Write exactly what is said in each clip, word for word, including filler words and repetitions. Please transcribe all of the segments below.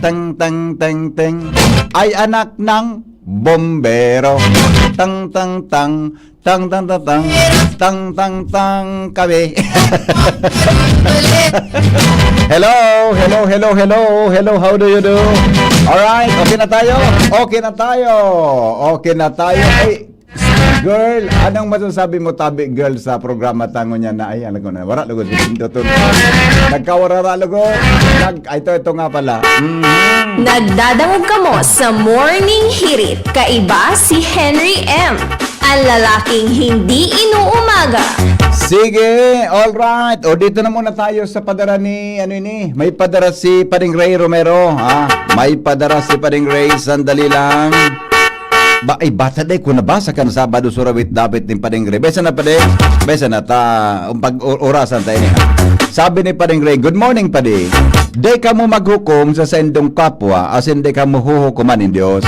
Tang, tang, tang, tang. Ay, anak ng bombero. Tang, tang, tang. Tang, tang, tang, tang. Tang, tang, tang. Kami. Hello, hello, hello, hello, hello. How do you do? Alright, okay na tayo? Okay na tayo. Okay na tayo. Ay, girl, anong masasabi mo, tabi, girl, sa programa tango niya na, ay, alam ko na, wala, lugod, pinduton. Nagkawarara, lugod. Nag, ay, ito, ito nga pala. Mhm. Nagdadangog kamo sa Morning Hirit. Kaiba si Henry M. Ang lalaking hindi inuumaga. Sige, alright. O, dito na muna tayo sa padara ni, ano ini? May padara si Pading Ray Romero, ha? May padara si Pading Ray, sandali lang. Ba, ay, bata day, kung nabasa kan Sabado, surawit dapit ni Pading Ray. Besa na, Pading? Besa na, ta, um, pag o- orasan tayo niya. Sabi ni Pading Ray, "Good morning, Padi. Di kamo maghukom sa saindong kapwa, asin di kamo huhukoman nin Dios.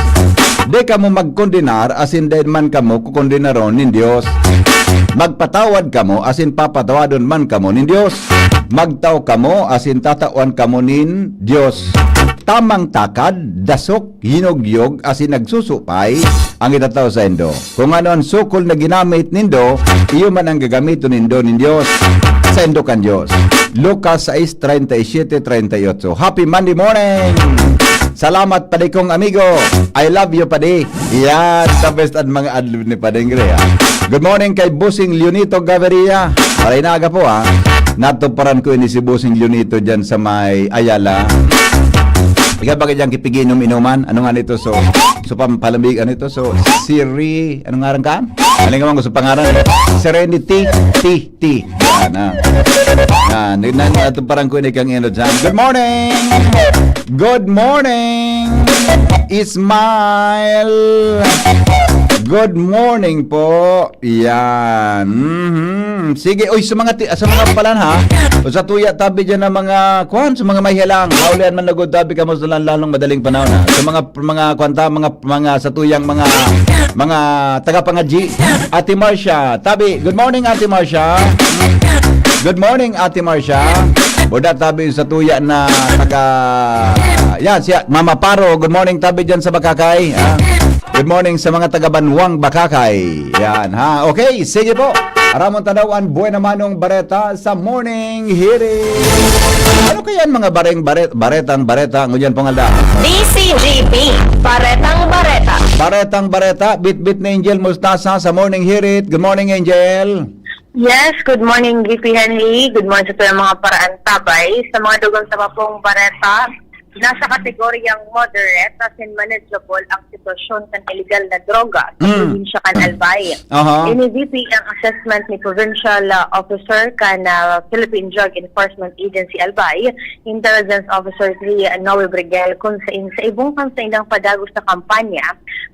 Di kamo magkondenar, asin di man kamo kukondenaron nin Dios. Magpatawad kamo, asin papatawadon man kamo nin Dios. Magtao kamo, asin tatawan kamo nin Dios. Tamang takad, dasok, hinugyog, asin nagsusupay ang itatao saindo. Kung ano ang sukol na ginamit nindo, iyo man ang gagamiton nindo nin Dios, saindo kan Dios." Lucas sais, treinta y siete, treinta y ocho. Happy Monday morning! Salamat, padi kong amigo. I love you, padi. Yan, the best ang mga adlib ni Pading Ray, ha? Good morning kay Bossing Leonito Gaviria. Maray na aga po, ha? Natuparan ko ini si Bossing Leonito dyan sa may Ayala. Ikaw ba kanyang kipiginom-inuman? Ano nga nito? So, so pampalamig, ano ito? So, Siri, ano nga rin ka? Aling ko sa pangaran, eh. Serenity, T, T. Yan, ah. Yan, tignan natin parang kuya ni Kang Eno dyan. Good morning! Good morning! Ismael! Good morning po! Yan. Mhm. Sige, oy, sa mga ti- sa mga palan ha. O sa tuya tabi diyan ng mga kwan, sa mga may helang. Maulian man lugod tabi kamo sa lan- lalong madaling panahon ha. Sa mga mga kwan ta, mga mga sa tuyang mga mga tagapangadji. Ate Marcia, tabi. Good morning, Ate Marcia. Good morning, Ate Marcia. Boda tabi sa tuya na taga yan siya, Mama Paro. Good morning tabi diyan sa Bakakay. Ah. Good morning sa mga taga Banwang Bakakay. Yan ha. Okay, sige po. Aramon tanaw an buena manong bareta sa Morning Hirit. Ano kaya ang mga bareng baret, baretang bareta ngunyan pong aldaw? D C G P, Baretang Bareta. Baretang bareta, bitbit ni Angel Mustasa sa Morning Hirit. Good morning, Angel. Yes, good morning, V P Henry. Good morning sa mga paraantabay. Sa mga dugang sa mapong bareta, nasa kategoryang moderate as in manageable ang sitwasyon kan iligal na droga sa Mm. probinsya kan Albay. Aha. Ini V P ang assessment ni Provincial uh, Officer kan uh, Philippine Drug Enforcement Agency Albay, Intelligence Officer three Noe Brigel, kung sa, sa ibong kan sa ilang padagos na kampanya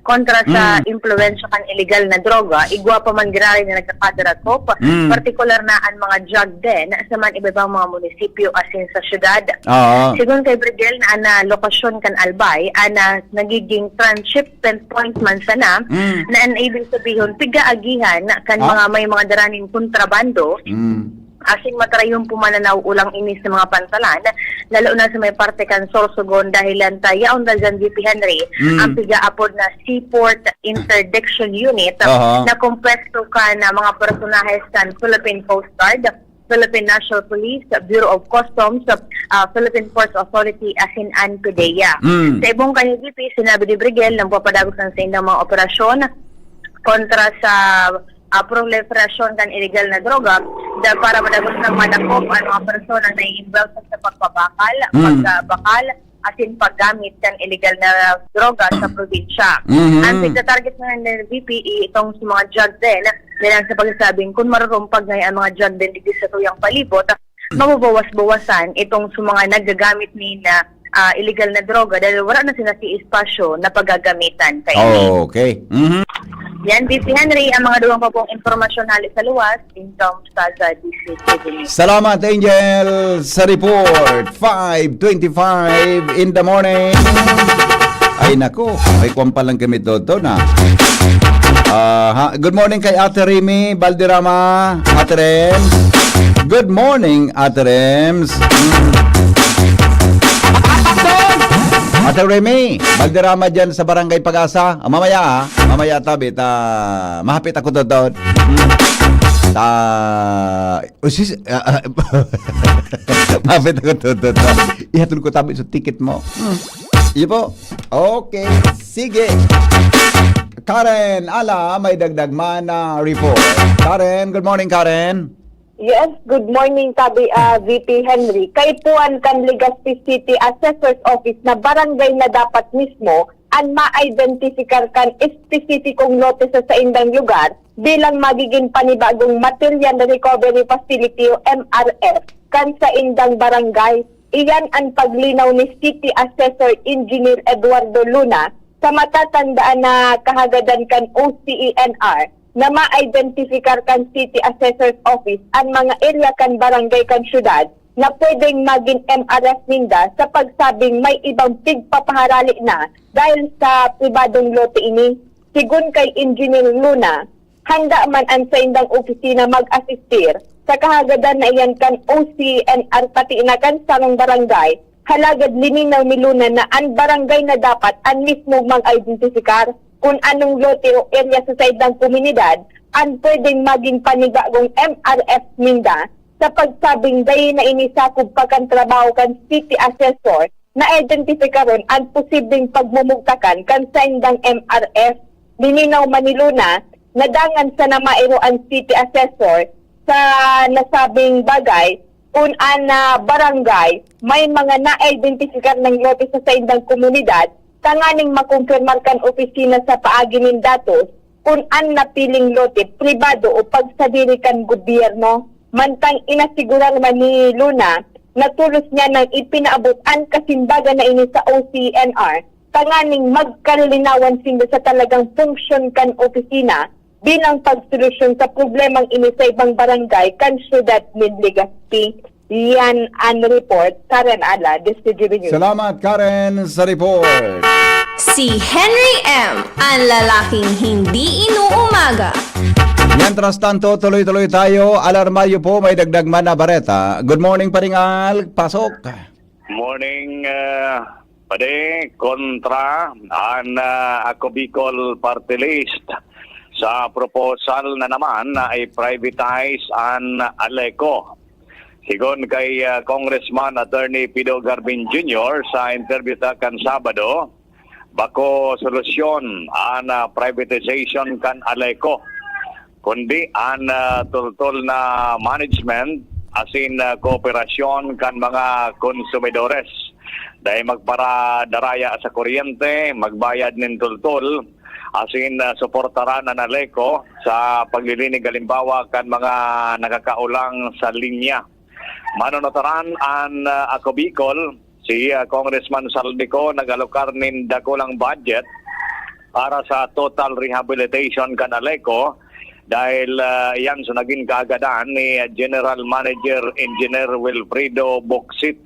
kontra sa Mm. impluwensya kan iligal na droga, igwa pa man grabe na nagkakadarakop, Mm. partikular na ang mga drug den sa man iba-ibang mga munisipyo asin sa syudad. Oo. Sigon kay Brigel na ang ah, lokasyon kan Albay, ana nagiging transshipment point man sana, Mm. na ang ibig sabihin, pigaagihan na kan Ah? mga may mga daraning kontrabando, Mm. asin matarayon pumananaw ulang ini sa mga pantalan, lalo na sa may parte kan Sorsogon, dahilan ta yaon dal dyan, V P Henry, Mm. ang pigaapod na Seaport Interdiction Unit Aha. na kompuesto kan ah, mga personahes kan Philippine Coast Guard, Philippine National Police, Bureau of Customs, ah, Philippine Ports Authority, asin an PDEA. Mm. Sa ibong kanya V P, sinabi ni Brigel na magpapadagos na sa ilang mga operasyon kontra sa ah, proliferasyon kan iligal na droga da para madagos na madakop ang mga persona na involved sa pagbabakal, Mm. pagbakal, asin paggamit kan iligal na droga sa probinsya. Mhm. Ang pagta-target ng V P E itong sa mga drug den, bilang sa pagsasabing kung marurumpag ngayon ang mga drug den digdi sa tuyang palibot, mababawas-bawasan itong sa mga nagagamit ni na ah, iligal na droga dahil wala na sila si espasyo na pagagamitan kaini. Okay. Mhm. Yan, V P Henry, ang mga duwang pa pong impormasyon hali sa luwas, income sa D C T V. Salamat, Angel, sa report. Five twenty-five in the morning. Ay, nako. May kwan pa lang kami, Toto, na. Ah, ha? Good morning kay Ate Remy Valderrama. Ate Rems. Good morning, Ate Rems. Mm. Ate Remy, Valderrama dyan sa Barangay Pag-asa. Ah, mamaya, ah. Mamaya, tabi, ta, mahapit ako doon. Hmm. Ta, usis, ah, ah, mahapit ako doon. Ihatod ko tabi sa ticket mo. Hmm. Iyo po. Okay, sige. Karen, ala, may dagdag man na report. Karen, good morning, Karen. Yes, good morning, tabi, ah, V P Henry. Kaipuhan kan Legazpi City Assessor's Office na barangay na dapat mismo an ma-identifikar kan espesifikong lote sa saindang lugar bilang magiging panibagong Material Recovery Facility o M R F kan saindang barangay. Iyan an paglinaw ni City Assessor Engineer Eduardo Luna sa matatandaan na kahagadan kan O C E N R na ma-identifikar kan City Assessor's Office an mga area kan barangay kan syudad na pwedeng magin M R F ninda sa pagsabing may ibang pigpapaharali na dahil sa pribadong lote ini. Sigon kay Engineer Luna, handa man an saindang opisina mag-asistir sa kahagadan na iyan kan O C E N R pati na kan sarong barangay. Halagad lininaw ni Luna na an barangay na dapat an mismong mag-identifikar kun anong lote o area sa saindang komunidad an pwedeng maging panibagong M R F ninda, sa pagsabing dai na ini sakop pa kan trabaho kan city assessor na identifikaron an posibleng pagmumugtakan kan saindang M R F. Lininaw man ni Luna na dangan sana mairo an city assessor sa nasabing bagay kun an, ah, barangay may mga na-identifikar nang lote sa saindang komunidad tanganing makumpirmar kan opisina sa paagi nin datos kun an napiling lote pribado o pagsadiri kan gobyerno. Mantang inasigurar man ni Luna na tolos niya nang ipinaabot an kasimbagan na ini sa O C E N R tanganing magkalinawan sinda sa talagang funksyon kan opisina bilang pagsolusyon sa problemang ini sa ibang barangay kan siyudad nin Legazpi. Iyan an report, Karen Ala, Deste G B News. Salamat, Karen, sa report. Si Henry M, ang lalaking hindi inuumaga. Mientras tanto, tuloy-tuloy tayo. Alarmario po, may dagdag man na bareta. Good morning, Paringal. Pasok. Morning, uh, pade, kontra an uh, Ako Bicol Party List sa proposal na naman na i-privatize an Aleco. Sigon kay uh, Congressman Attorney Pido Garbin Junior sa interview ta kan Sabado, bako solusyon an uh, privatization kan Aleco, kundi an uh, tultol na management asin uh, kooperasyon kan mga konsumidores. Dai magparadaraya sa kuryente, magbayad nin tultol, asin uh, suportaran an Aleco sa paglilinig halimbawa kan mga nakakaulang sa linya. Manunutaran an uh, Ako Bicol, si uh, Congressman Saldico nag-alokar nin dakulang budget para sa total rehabilitation kan Aleco dahil uh, yan so naging kaagadan ni General Manager Engineer Wilfredo Boksit.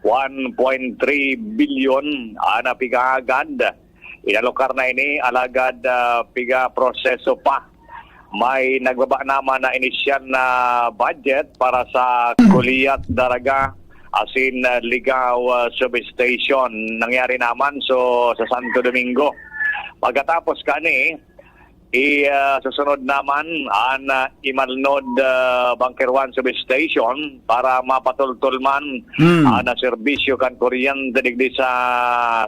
one point three bilyon an pigahagad. Inalokar na ini, alagad uh, piga proseso pa. May nagbaba naman na inisyal na budget para sa Kuliat Daraga asin uh, Ligao uh, Substation. Nangyari naman so sa Santo Domingo. Pagkatapos kani, i uh, susunod naman an uh, Imalnod uh, Bunker one Substation para mapatultol man hmm. uh, na serbisyo kan kuryente digdi sa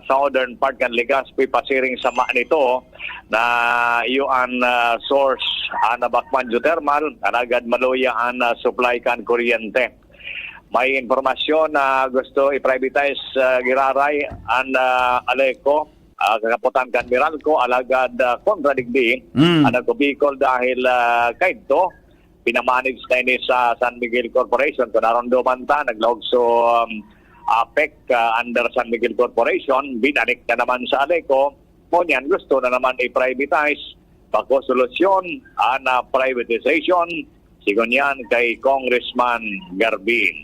southern part kan Legazpi pasiring sama nito na iyo an uh, source an uh, Bacman Geothermal, alagad maluya an uh, supply kan kuryente. May impormasyon na gusto i-privatize uh, giraray an uh, Aleco, uh, kakapotan kan Meralco, alagad uh, kontra digdi mm. Ang Ako Bicol dahil uh, kaidto pinamanage na ini sa San Miguel Corporation. Kung narundoman ta, naglahog so um, APEC uh, under San Miguel Corporation, binalik na naman sa Aleco. Ngunyan gusto na naman i-privatize. Bako solusyon an uh, privatization, sigon yan kay Congressman Garbin.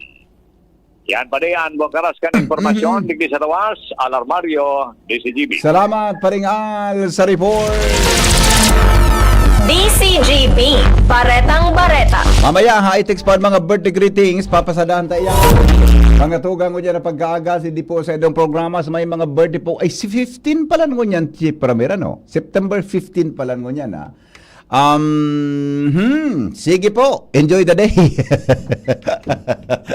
Yan pa diyan, bukaras kan impormasyon, digdi sa Tawas, Alarmario, D C G B. Salamat, Paring Al, sa report. D C G B, Baretang Bareta. Mamaya, ha, i-text pa ang mga birthday greetings, papasadahan tayo yan. Mga tugang ko dyan na pagkaaga, si Dipo sa idong programa, sa may mga birthday po, ay, si fifteen pala ngunyan, Chief Ramira, no? September fifteen pala ngunyan, ha? Um, hmm, sige po, enjoy the day.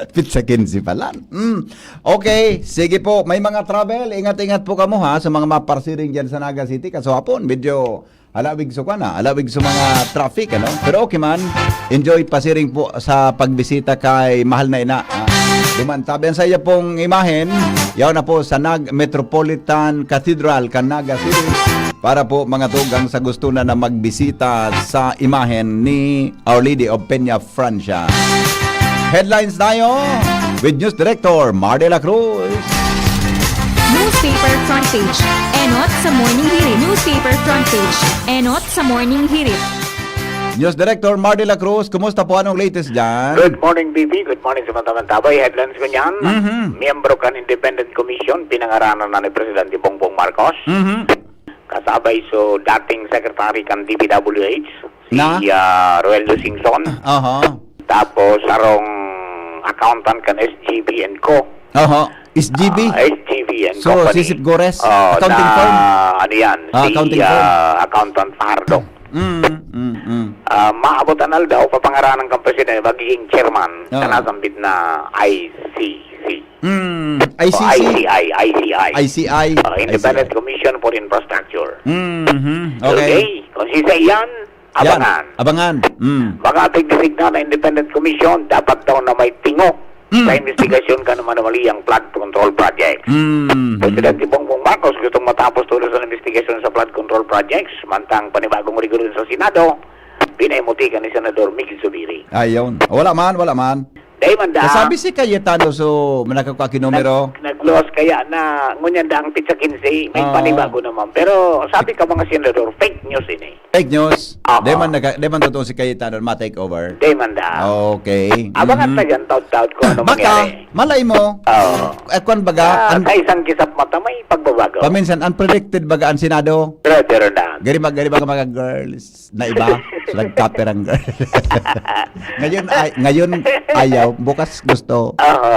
Pizza quince pala. Mm. Okay, sige po, may mga travel, ingat-ingat po kamo ha, sa mga maparsiring dyan sa Naga City. Kaso hapon, medyo alawig so kwan, ah, alawig so mga traffic, ano? Pero okay man, enjoy pasiring po sa pagbisita kay mahal na ina. Ah, duman, tabi ang sa iya pong imahen, yaw na po sa Nag Metropolitan Cathedral, kan Naga City. Para po mga tugang sa gusto na na magbisita sa imahen ni Our Lady of Peña Francia. Headlines tayo with News Director Mar de la Cruz. Newspaper front page. Enot sa Morning Hirit. Newspaper front page. Enot sa Morning Hirit. News Director Mar de la Cruz, kumusta po? Anong latest dyan? Good morning, B B. Good morning sa mga taman tabay. Headlines ko niyan. Mhm. Miyembro kan Independent Commission, pinangaranan na ni Presidente Bongbong Marcos. Mhm. Kasabay so dating secretary kan D P W H, si, Na? ah, Roeldo Singson. Aha. Tapos sarong accountant kan S G B and Co. Aha. S G B? Ah, S G B and So, Company. Sisip Gores? Oh, Accounting na, firm? Ano yan? Ah, Si, accounting firm. ah, accountant Fajardo. Mm, mm, mm. Ah, maabot an aldaw, papangaranan kan presidente, magiging chairman, Ah. na nasambit na I C C. Mm, O, I C C? I C I, I C I. I C I. Ah, Independent I C I. Commission for Infrastructure. Mhm, okay. Okay, kung sisay yan, Yan, abangan. abangan. Mm. Mga tigdisigna na Independent Commission, dapat daw na may tingog Mm. sa investigasyon kan anomaliyang flood control project. Mm. Presidente Bongbong Marcos gustong matapos tolos an investigasyon sa flood control projects, mantang panibagong rigor sa Senado, pinaimuti kan ni Senador Miggy Zubiri. Ayun. Wala man, wala man. Dai man da. Nasabi si Cayetano, so, manakakuha ki numero? Nag-, nag-loss kaya na, ngunyan da ang petsa quince, may Ah. panibago naman. Pero sabi ka, mga senador, fake news ini. Fake news? Oo. Dai man naka-, dai man totoo si Cayetano ma-take over? Dai man da. Okay. Abangan Mhm. ta dyan, taod-taod kung ano Baka, mangyari. malay mo. Oo. Eh, kwan baga, Ah, an- sa isang kisap mata, may pagbabago. Paminsan, unpredicted baga ang Senado. Pero, pero na. Gari mag-, gari baga mga girls na iba, nagkaperang girl. Ngayon, ay, ngayon, ayaw, bukas gusto. Oo.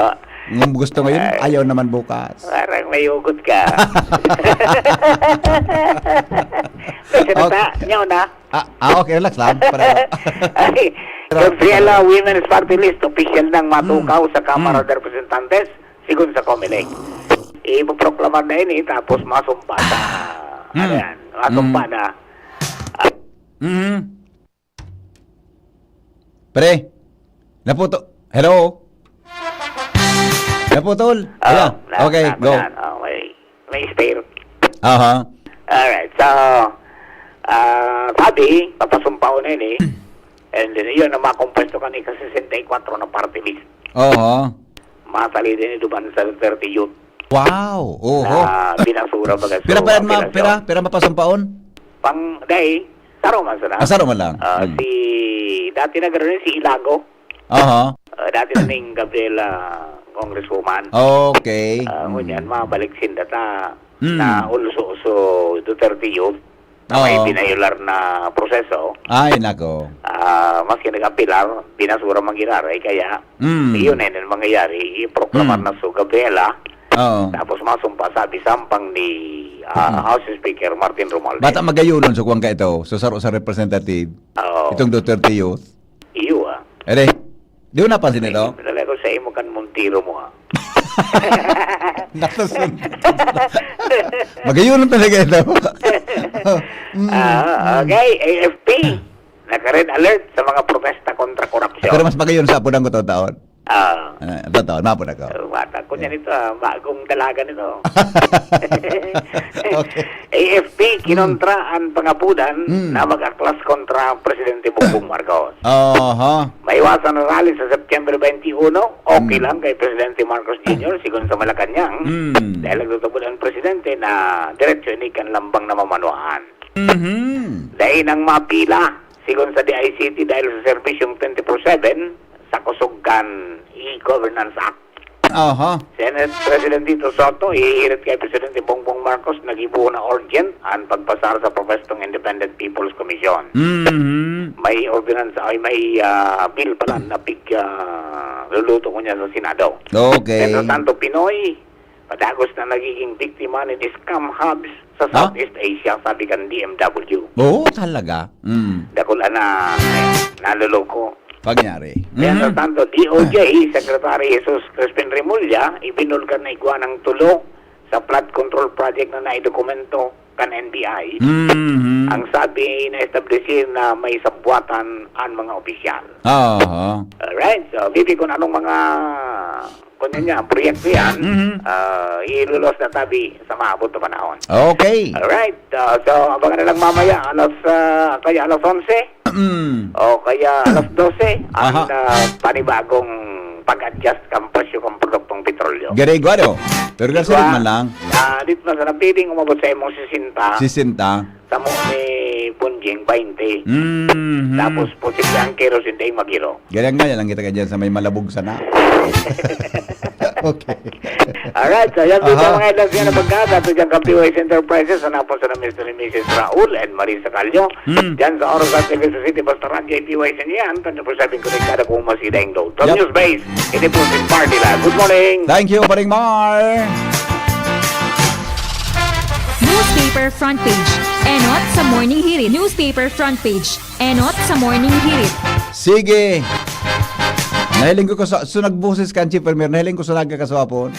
Nung gusto ngayon, Ay. ayaw naman bukas. Parang may ugot ka. May salita, Okay. nyaw na. Ah, ah, okay, relax lang. Para Ay, Pero Gabriela Women's Party List, opisyal nang matukaw Hmm. sa Kamara Hmm. de Representantes, sigon sa Comelec. Ipoproklamar na ini, tapos masumpa sa, Hmm. ano yan, masumpa Hmm. na. Ah, Mhm. Pre, naputo-, hello? Naputol? Oh, Ayan. na, Okay, na, go. na, okay. May spare. Aha. Alright, so, ah, sabi, papasumpaon na yun eh. And then, yun, ang makompuesto ka ni ka sesenta y cuatro na party list. Oho. Masalida ni duman sa thirty youth Wow! Oho. na binasura baga sa Pira pa yan, ma-, operasyon. pira? Pira mapasumpaon? Pang, dai, saro man sana. Ah, saro man lang. Ah, Hmm. si, dati na gano'n si Ilago. Aha. Ah, dati na ning Gabriela, congresswoman. Okay. Ah, ngunyan, Hmm. mabalik sinda ta Hmm. na uso-uso Duterte youth na may Oo. binayolar na proseso. Ay, nako. Ah, maski nag-apilar, binasura man giraray, kaya Hmm. iyon na yun ang mangyayari. I-proklamar Hmm. na so Gabriela. Oo. Tapos masumpa, sabi, sampang ni, ah, Hmm. House Speaker Martin Romualdez. Bata magayonon sa kuwan ka ito, sa saro sa representative, Oo. itong Duterte youth. Iyo, ah. Ere, di mo napansin ito? Talaga sa imo kan Montero mo, ah. Nakasunod. Magayon talaga ito. Mm, Ah, mm. okay, A F P. Naka-red alert sa mga protesta kontra korupsyon. Pero mas magayon sa apunan ko taon-taon. Ah. Ah, totoo, mapon ako. Oh, bata ko niyan ito, ah, bagong dalaga nito. Okay. A F P, Mm. kinontra ang pangapudan Mm. na mag-aklas kontra Presidente Bongbong Marcos. Aha. Maiwasan ang rally sa September twenty-one, okay Mm. lang kay Presidente Marcos Junior, sigon sa Malacañang. Mm. Dahil nagtutubod ang presidente na diretso ini kan lambang na mamanwaan. Mhm. Dai nang mapila, sigon sa D I C T, dahil sa serbisyong twenty-four seven sa kusog kan e-Governance Act. Aha. Senate President Tito Soto, ihirit kay Presidente Bongbong Marcos, nagibo na urgent ang pagpasar sa proposed independent People's Commission. Mhm. May ordinance, ay may ah, bill pala na pig ah, luluto ko niya sa Senado. Okay. Pedro Santo Pinoy, padagos na nagiging biktima ni scam hubs sa Ha? Southeast Asia, sabi kan D M W. Oo, talaga. Mm. Dakula na naluloko. Pagyari. Pedro Mhm. Santo, D O J Secretary Jesus Crispin Remulla, ibinulgar na igwa ng tulo sa flood control project na naidokumento kan N B I. Mhm. Ang sabi, na-establish na may sabwatan ang mga opisyal. Aha. Alright, so maybe kung anong mga kung yun yan, proyekto yan, Mhm. ah, ilulos na tabi sa maabot na panahon. Okay. Alright, ah, so abangan na lang mamaya alas, ah, kaya alas onse Mm. o kaya alas dose ang Aha. ah, panibagong pag-adjust kan presyo kan produktong petrolyo. Gariguado. Pero Diba? gasolin man lang. Ah, dito na sa napiling umabot sa imong sesenta, Sesenta. sa mo ni Bunjing, bainte. Mhm. Tapos, posible ang kerosene dahil magiro. Ganyan nga, yan lang kita ka dyan sa may malabog sana. Okay. Alright, so yan po Aha. sa mga headlines nga na pagkasa. Ito dyan kan P Y S Enterprises, sa napos na Mister and Missus Raul and Marisa Calio. Hmm. Dyan sa Oras at T V sa City, basta radyo ay P Y S yan. Tanda po sabing konektado kung masida yung load. From Yep. News Base, ini po si Marty Lang. Good morning! Thank you, Paring Mar. Newspaper front page. Enot sa Morning Hirit. Newspaper front page. Enot sa Morning Hirit. Sige. Nahiling ko kaso, so nagboses ka, Chief Premier. Nahiling ko so nagkakaswapon.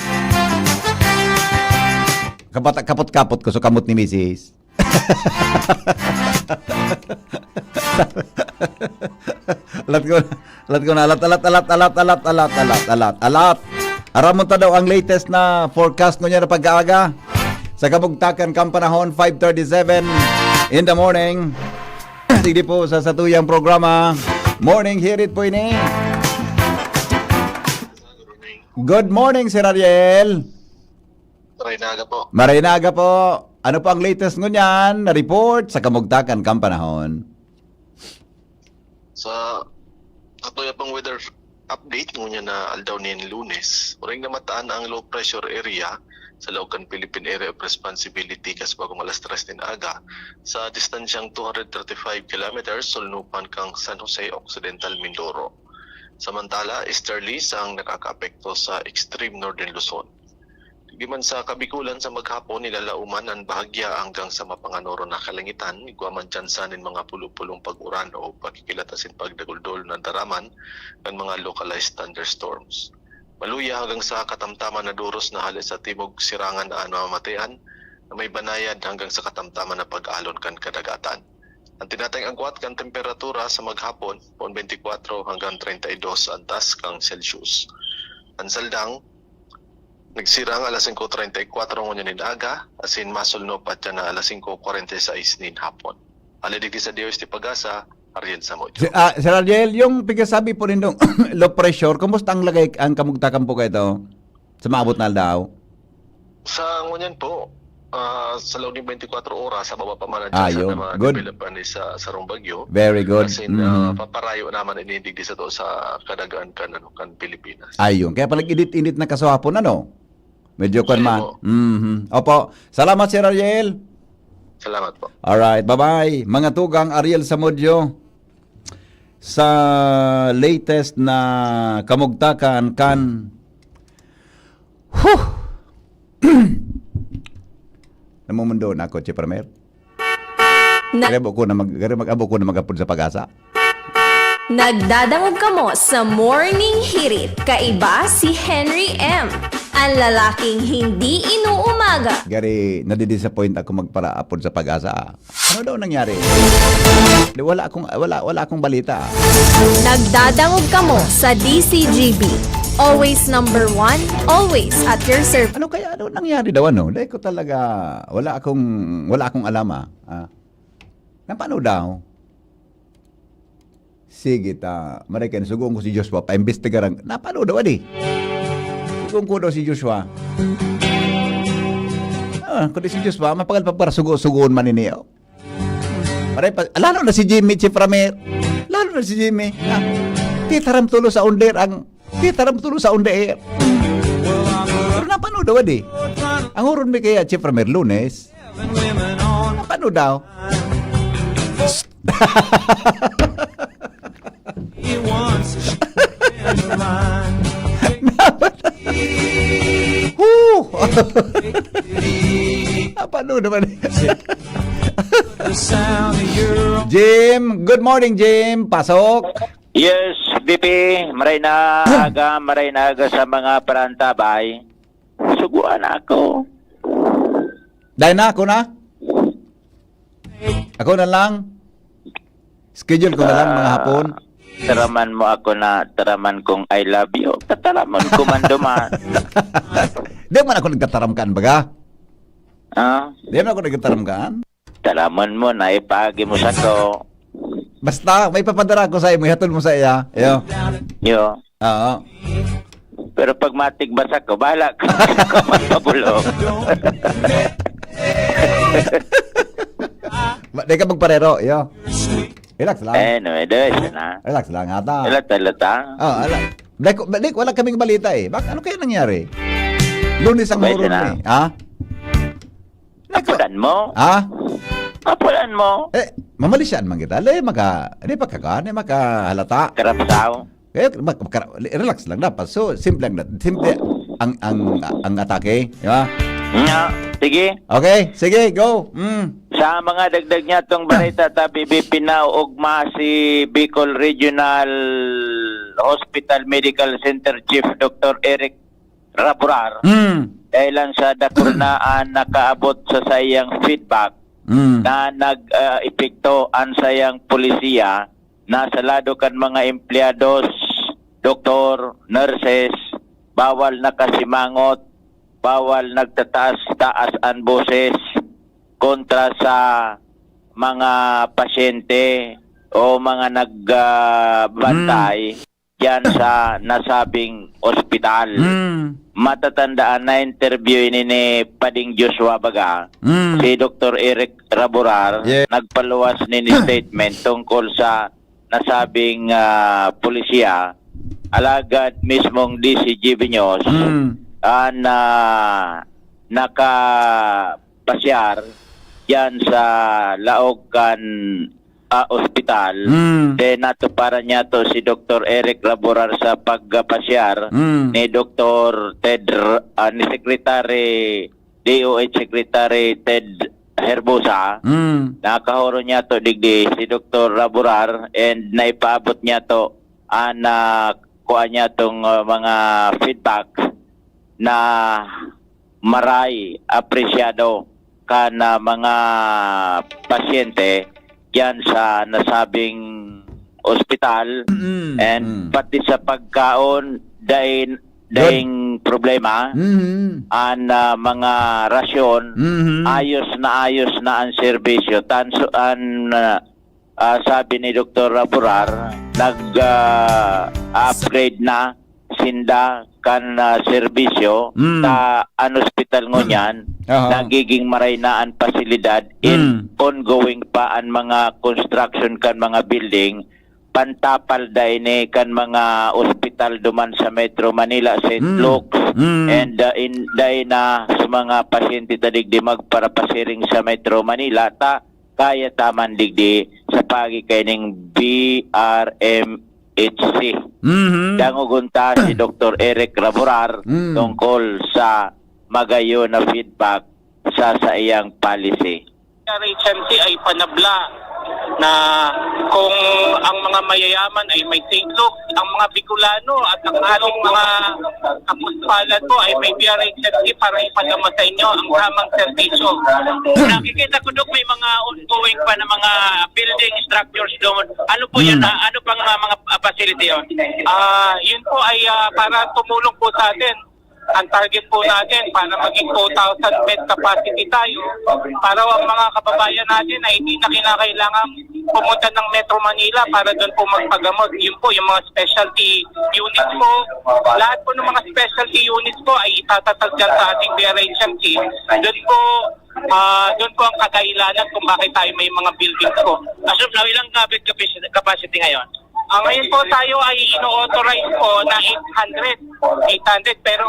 Kapot, kapot-kapot ko so kamot ni Misis. Alat ko, alat ko na, alat, alat, alat, alat, alat, alat, alat, alat, alat. Aramon ta daw ang latest na forecast ngunyan na pagkaaga. Sa kamugtakan kan panahon, five thirty-seven in the morning. Sige po sa satuyang programa. Morning Hirit po ini. Good morning, Sir Ariel. Maray na aga po. Maray na aga po. Ano po ang latest ngunyan na report sa kamugtakan kan panahon? Sa atoya pang weather update ngunyan na aldaw nin Lunes, uring namataan ang low pressure area sa laog kan Philippine Area of Responsibility kasbagong alas tres nin aga sa distansyang two hundred thirty-five kilometers sulnupan kang San Jose Occidental, Mindoro. Samantala, easterlies ang nakakaapekto sa extreme northern Luzon. Digdi man sa Kabikulan, sa maghapon, nilalauman an bahagya hanggang sa mapanganoron na kalangitan, igwa man tsansa nin mga pulo-pulong pag-uran o pagkikilat asin pagdaguldol na daraman kan mga localized thunderstorms. Maluya hanggang sa katamtaman na duros na hale sa timog sirangan an mamamatean na may banayad hanggang sa katamtaman na pag-alon kan kadagatan. Ang tinatayang agwat kan temperatura sa maghapon, poon twenty-four hanggang treinta y dos antas kan Celsius. Ang saldang, nagsirang alas singko treinta y kuwatro ngunyan nin aga, asin masulno pa tiyan na alas singko kwarenta y seis nin hapon. Hale digdi sa D O S T Pag-asa, Ariel Samodio. Si, ah, Sir Ariel, yung pigkasabi po nindong low pressure, kumusta ang lagay, ang kamugtakan po kayo sa maabot na aldaw? Sa ngunyan po, ah, sa loob ng twenty-four oras, sa baba pa man ang Ah, tsansa yun. na mga Good. development sa sarong bagyo. Very good. Kasi na Mhm. paparayo naman inindig di sa to sa kadagaan kan, ano, kan Pilipinas. Ayun. Kaya pala init-init na kaswapon, ano? Medyo kwan Sige man. po. Mhm. Opo. Salamat, Sir Ariel. Salamat po. Alright. Bye-bye. Mga tugang, Ariel Samudio. Sa latest na kamugtakan kan... Huh! Namumundo na ako, Chief Ramer. Na- Kaya ko na mag, kaya mag-abo ko na mag-apod sa Pag-asa. Nagdadangog kamo sa Morning Hirit. Kaiba si Henry M. Ang lalaking hindi inuumaga. Gari, nadidisappoint ako magparaapod sa Pag-asa, ah. Ano daw nangyari? Di, wala akong, wala, wala akong balita, ah. Nagdadangog kamo sa D C G B. Always number one, always at your service. Ano kaya, ano nangyari daw, ano? Dahil ko talaga, wala akong, wala akong alam, ah. Ah. Na paano daw? Sige ta, maray kayo, sugoon ko si Joshua, paimbestigaran. Na paano daw, adi? Sugoon ko daw si Joshua. Ah, kundi si Joshua, mapagal pa para sugo-sugoon man ini, oh. Maray pa, lalo na si Jimmy, Chief Ramer. Lalo na si Jimmy. Ah, titaram tulo sa under ang, titaram tulo sa under. Paano daw, di? Ang huron mi kaya, Chief Ramir, Lunes. Paano daw? Woo! Ah, paano naman? Jim, good morning, Jim. Pasok. Yes, B P, maray na aga, maray na aga sa mga parantabay. Suguan ako. Dahil na ako na. Ako na lang. Schedule ko na lang mga hapon. Taraman mo ako na taraman kong I love you. Tataramon ko man duman. Di man ako nagtataramkan, baga? Ah, Di man ako nagtataramkan? Taraman mo na ipagi mo sa ko. Basta, may papadara ko sa imo, ihatod mo sa iya. Yo. Yo. Oo. Pero pag matigbas ako, bahala ka. Ako magpabulong. Di ka magparero, yo. Relax lang. Eh, no, eh, doon na. Relax lang, ata. Alata-alata. Oh, ala. Di ko, di ko, wala kaming balita eh. Bak ano kaya nangyari? Lunes ang Pwede huron na. Eh. Ha? Di ko- Apudan mo? Ha? Apudan mo? Eh, mamalisyan man kita. Di maka, di pa kaga, di makahalata. Karapsaw. Kaya mag, mag, relax lang dapat. So, simple lang. Simple ang ang ang atake, di ba? Nga, sige. Okay, sige, go. Mm. Sa mga dagdag niya tong balita, ta B B P na ugma si Bicol Regional Hospital Medical Center Chief Doctor Eric Raburar Mm. dahil lang sa dakulnaan nakaabot sa sayang feedback Mm. na nag-epekto an sayang polisiya na sa lado kan mga empleados, doktor, nurses, bawal nakasimangot, bawal nagtataas-taas an boses kontra sa mga pasyente o mga nagbantay diyan sa nasabing ospital. Mm. Matatandaan na interview ini ni Pading Joshua Baga, Mm. si Doktor Eric Raburar, Yeah. nagpaluwas nin statement tungkol sa nasabing ah, polisiya, alagad mismong D C G Viños Mm. an ah, nakapasyar diyan sa laog kan ah, ospital. Mm. Then natuparan niya to si Doktor Eric Raburar sa pagpasyar Mm. ni Doktor Ted R- ah, ni Secretary D O H Secretary Ted Herbosa. Mm. Nakahoro niya to digdi si Doktor Raburar and naipaabot niya to an ah, kuha niya tong ah, mga feedback na maray apresyado kan ah, mga pasyente diyan sa nasabing ospital Mm. and Mm. Pati sa pagkaon dain daing problema Mm. an ah, mga rasyon Mm. ayos na ayos na ang serbisyo tanso an ah, ah, sabi ni Doktor Raburar nag ah, upgrade na sinda kan ah, serbisyo Mm. sa an ospital ngunyan Aha. nagiging maray na an pasilidad Mm. and ongoing pa an mga construction kan mga building pantapal da ini kan mga ospital duman sa Metro Manila, Saint Mm. Luke's, Mm. and uh, in, dai na sa mga pasyente ta digdi magparapasiring sa Metro Manila ta kaya ta man digdi sa pagi kaining B R M H C. Mhm. Dangogon ta si Doktor Eric Raburar Mm. tungkol sa magayo na feedback sa saiyang policy. Agency ay panabla na kung ang mga mayayaman ay may Saint Luke, ang mga Bicolano at ang ating mga kapuspalad po ay may B R H M C para ipadama sa inyo ang tamang serbisyo. Nakikita ko, Dok, may mga ongoing pa na mga building structures doon. Ano po yan? Hmm. Ah, ano pang ah, mga ah, facility yun? Ah, yun po ay ah, para tumulong po sa atin. Ang target po natin para maging two thousand bed capacity tayo para ang mga kababayan natin ay hindi na kinakailangan pumunta ng Metro Manila para doon po magpagamot. Yun po yung mga specialty units po. Lahat po ng mga specialty units po ay itatatag dyan sa ating B R H M C. Doon po, ah, doon po ang kadahilanan kung bakit tayo may mga buildings po. As of now, ilang ah, bed capacity, capacity ngayon? Ah, ngayon po tayo ay ino-authorize po na eight hundred. Eight hundred, pero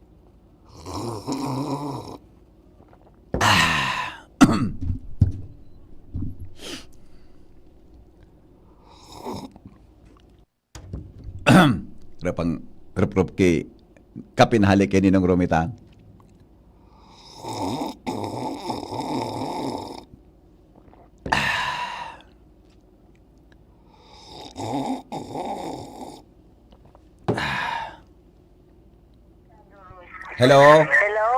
Pero pang rup-rup ki kape na hali ki Ninong Romitan. Hello? Hello,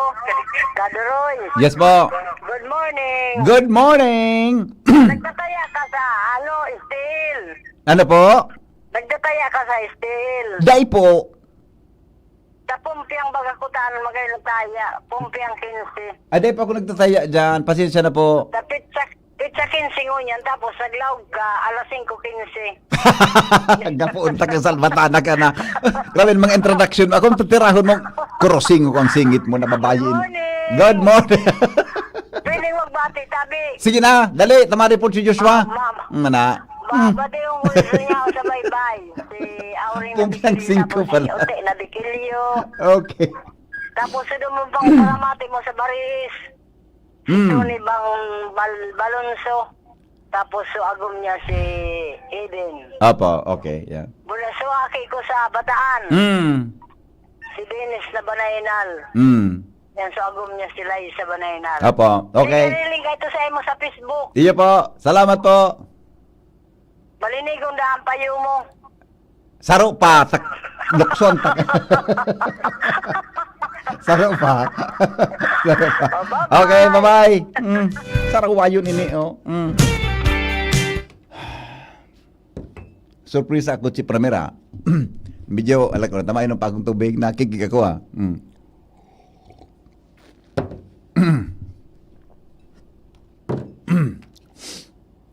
Kado Roy. Yes po. Good morning. Good morning. Nagtataya ka sa, ano, steel. Ano po? Nagtataya ka sa steel. Dai po. Sa Pumpiang baga ko taan, magay nagtaya. Pumpiang quince. Ah, dai po ako nagtataya dyan. Pasensya na po. Sa pizza, pizza quince ngunyan, tapos naglaog ka, alas singko quince. Gapoon ta ka, salbatana ka na. Grabe, mga introduction. Akong tatirahon mo, crossing ko ang singit mo na babayi. Good morning. Good morning. Pwedeng magbati, tabi. Sige na, dali, tamari po si Joshua. Ah, ma'am. Nga na. Ba, Hmm. Bati yung gusto niya sa baybay. Si Auring Pumpiang Nabikilyo, singko tapos pala. Si Ote Nabikilyo. Okay. Tapos sa dumang pang palamati mo sa Baris. Si Hmm. Tony Bang Bal-, Balonso. Tapos so agom niya si Eden. Apo, okay, yeah. Mula so aki ko sa Bataan. Hmm. Si Dennis Nabanaynal. Hmm. Yan, so agom niya si Liza Banaynal. Apo, okay. May kariling ka ito sa imo sa Facebook. Iyo po. Salamat po. Malinigon daan payo mo. Saro pa, tak-, lukson, tak-, saro pa. Saro pa. Oh, bye-bye. Okay, bye-bye. Mm. Sarawayon ini, oh. Mm. Surpresa ako si Primera. Medyo, alam ko na, tama yun ang pagong tubig, nakikig ako, ah. Mm.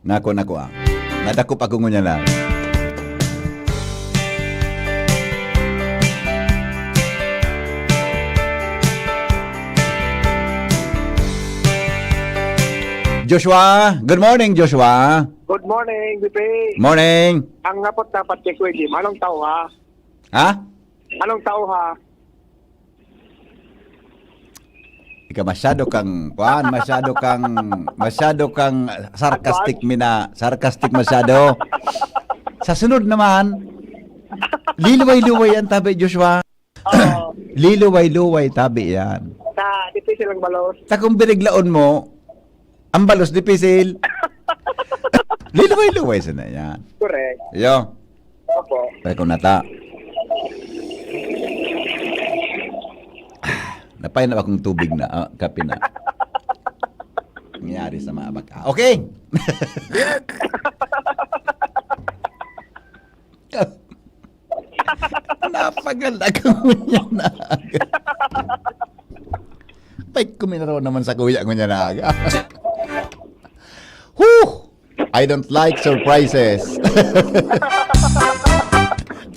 Nako, nako, ah. Nadakop ako ngunyan na. Joshua, good morning, Joshua. Good morning, B P. Morning. Ang ngapot dapat kay Kuya Jim, anong tao, ha? Ha? Anong tao, ha? Ika, masyado kang, kuan, masyado kang, masyado kang sarcastic, mina, sarcastic masyado. Sa sunod naman, liluway-luway yan, tabi, Joshua. Oo. Liluway-luway, tabi yan. Sa, dito silang balos. Sa kung biniglaon mo, ang balos, dipisil. Liluway-luway sana yan. Correct. Yo. Opo. Kaya ko nata. Ah, napainom akong tubig na, ah, kape na. Nangyari sa mga baka. Okay. Napaganda ka ngunyan na aga. May kuminaraw naman sa kuya ngunyan na aga. Huh! I don't like surprises.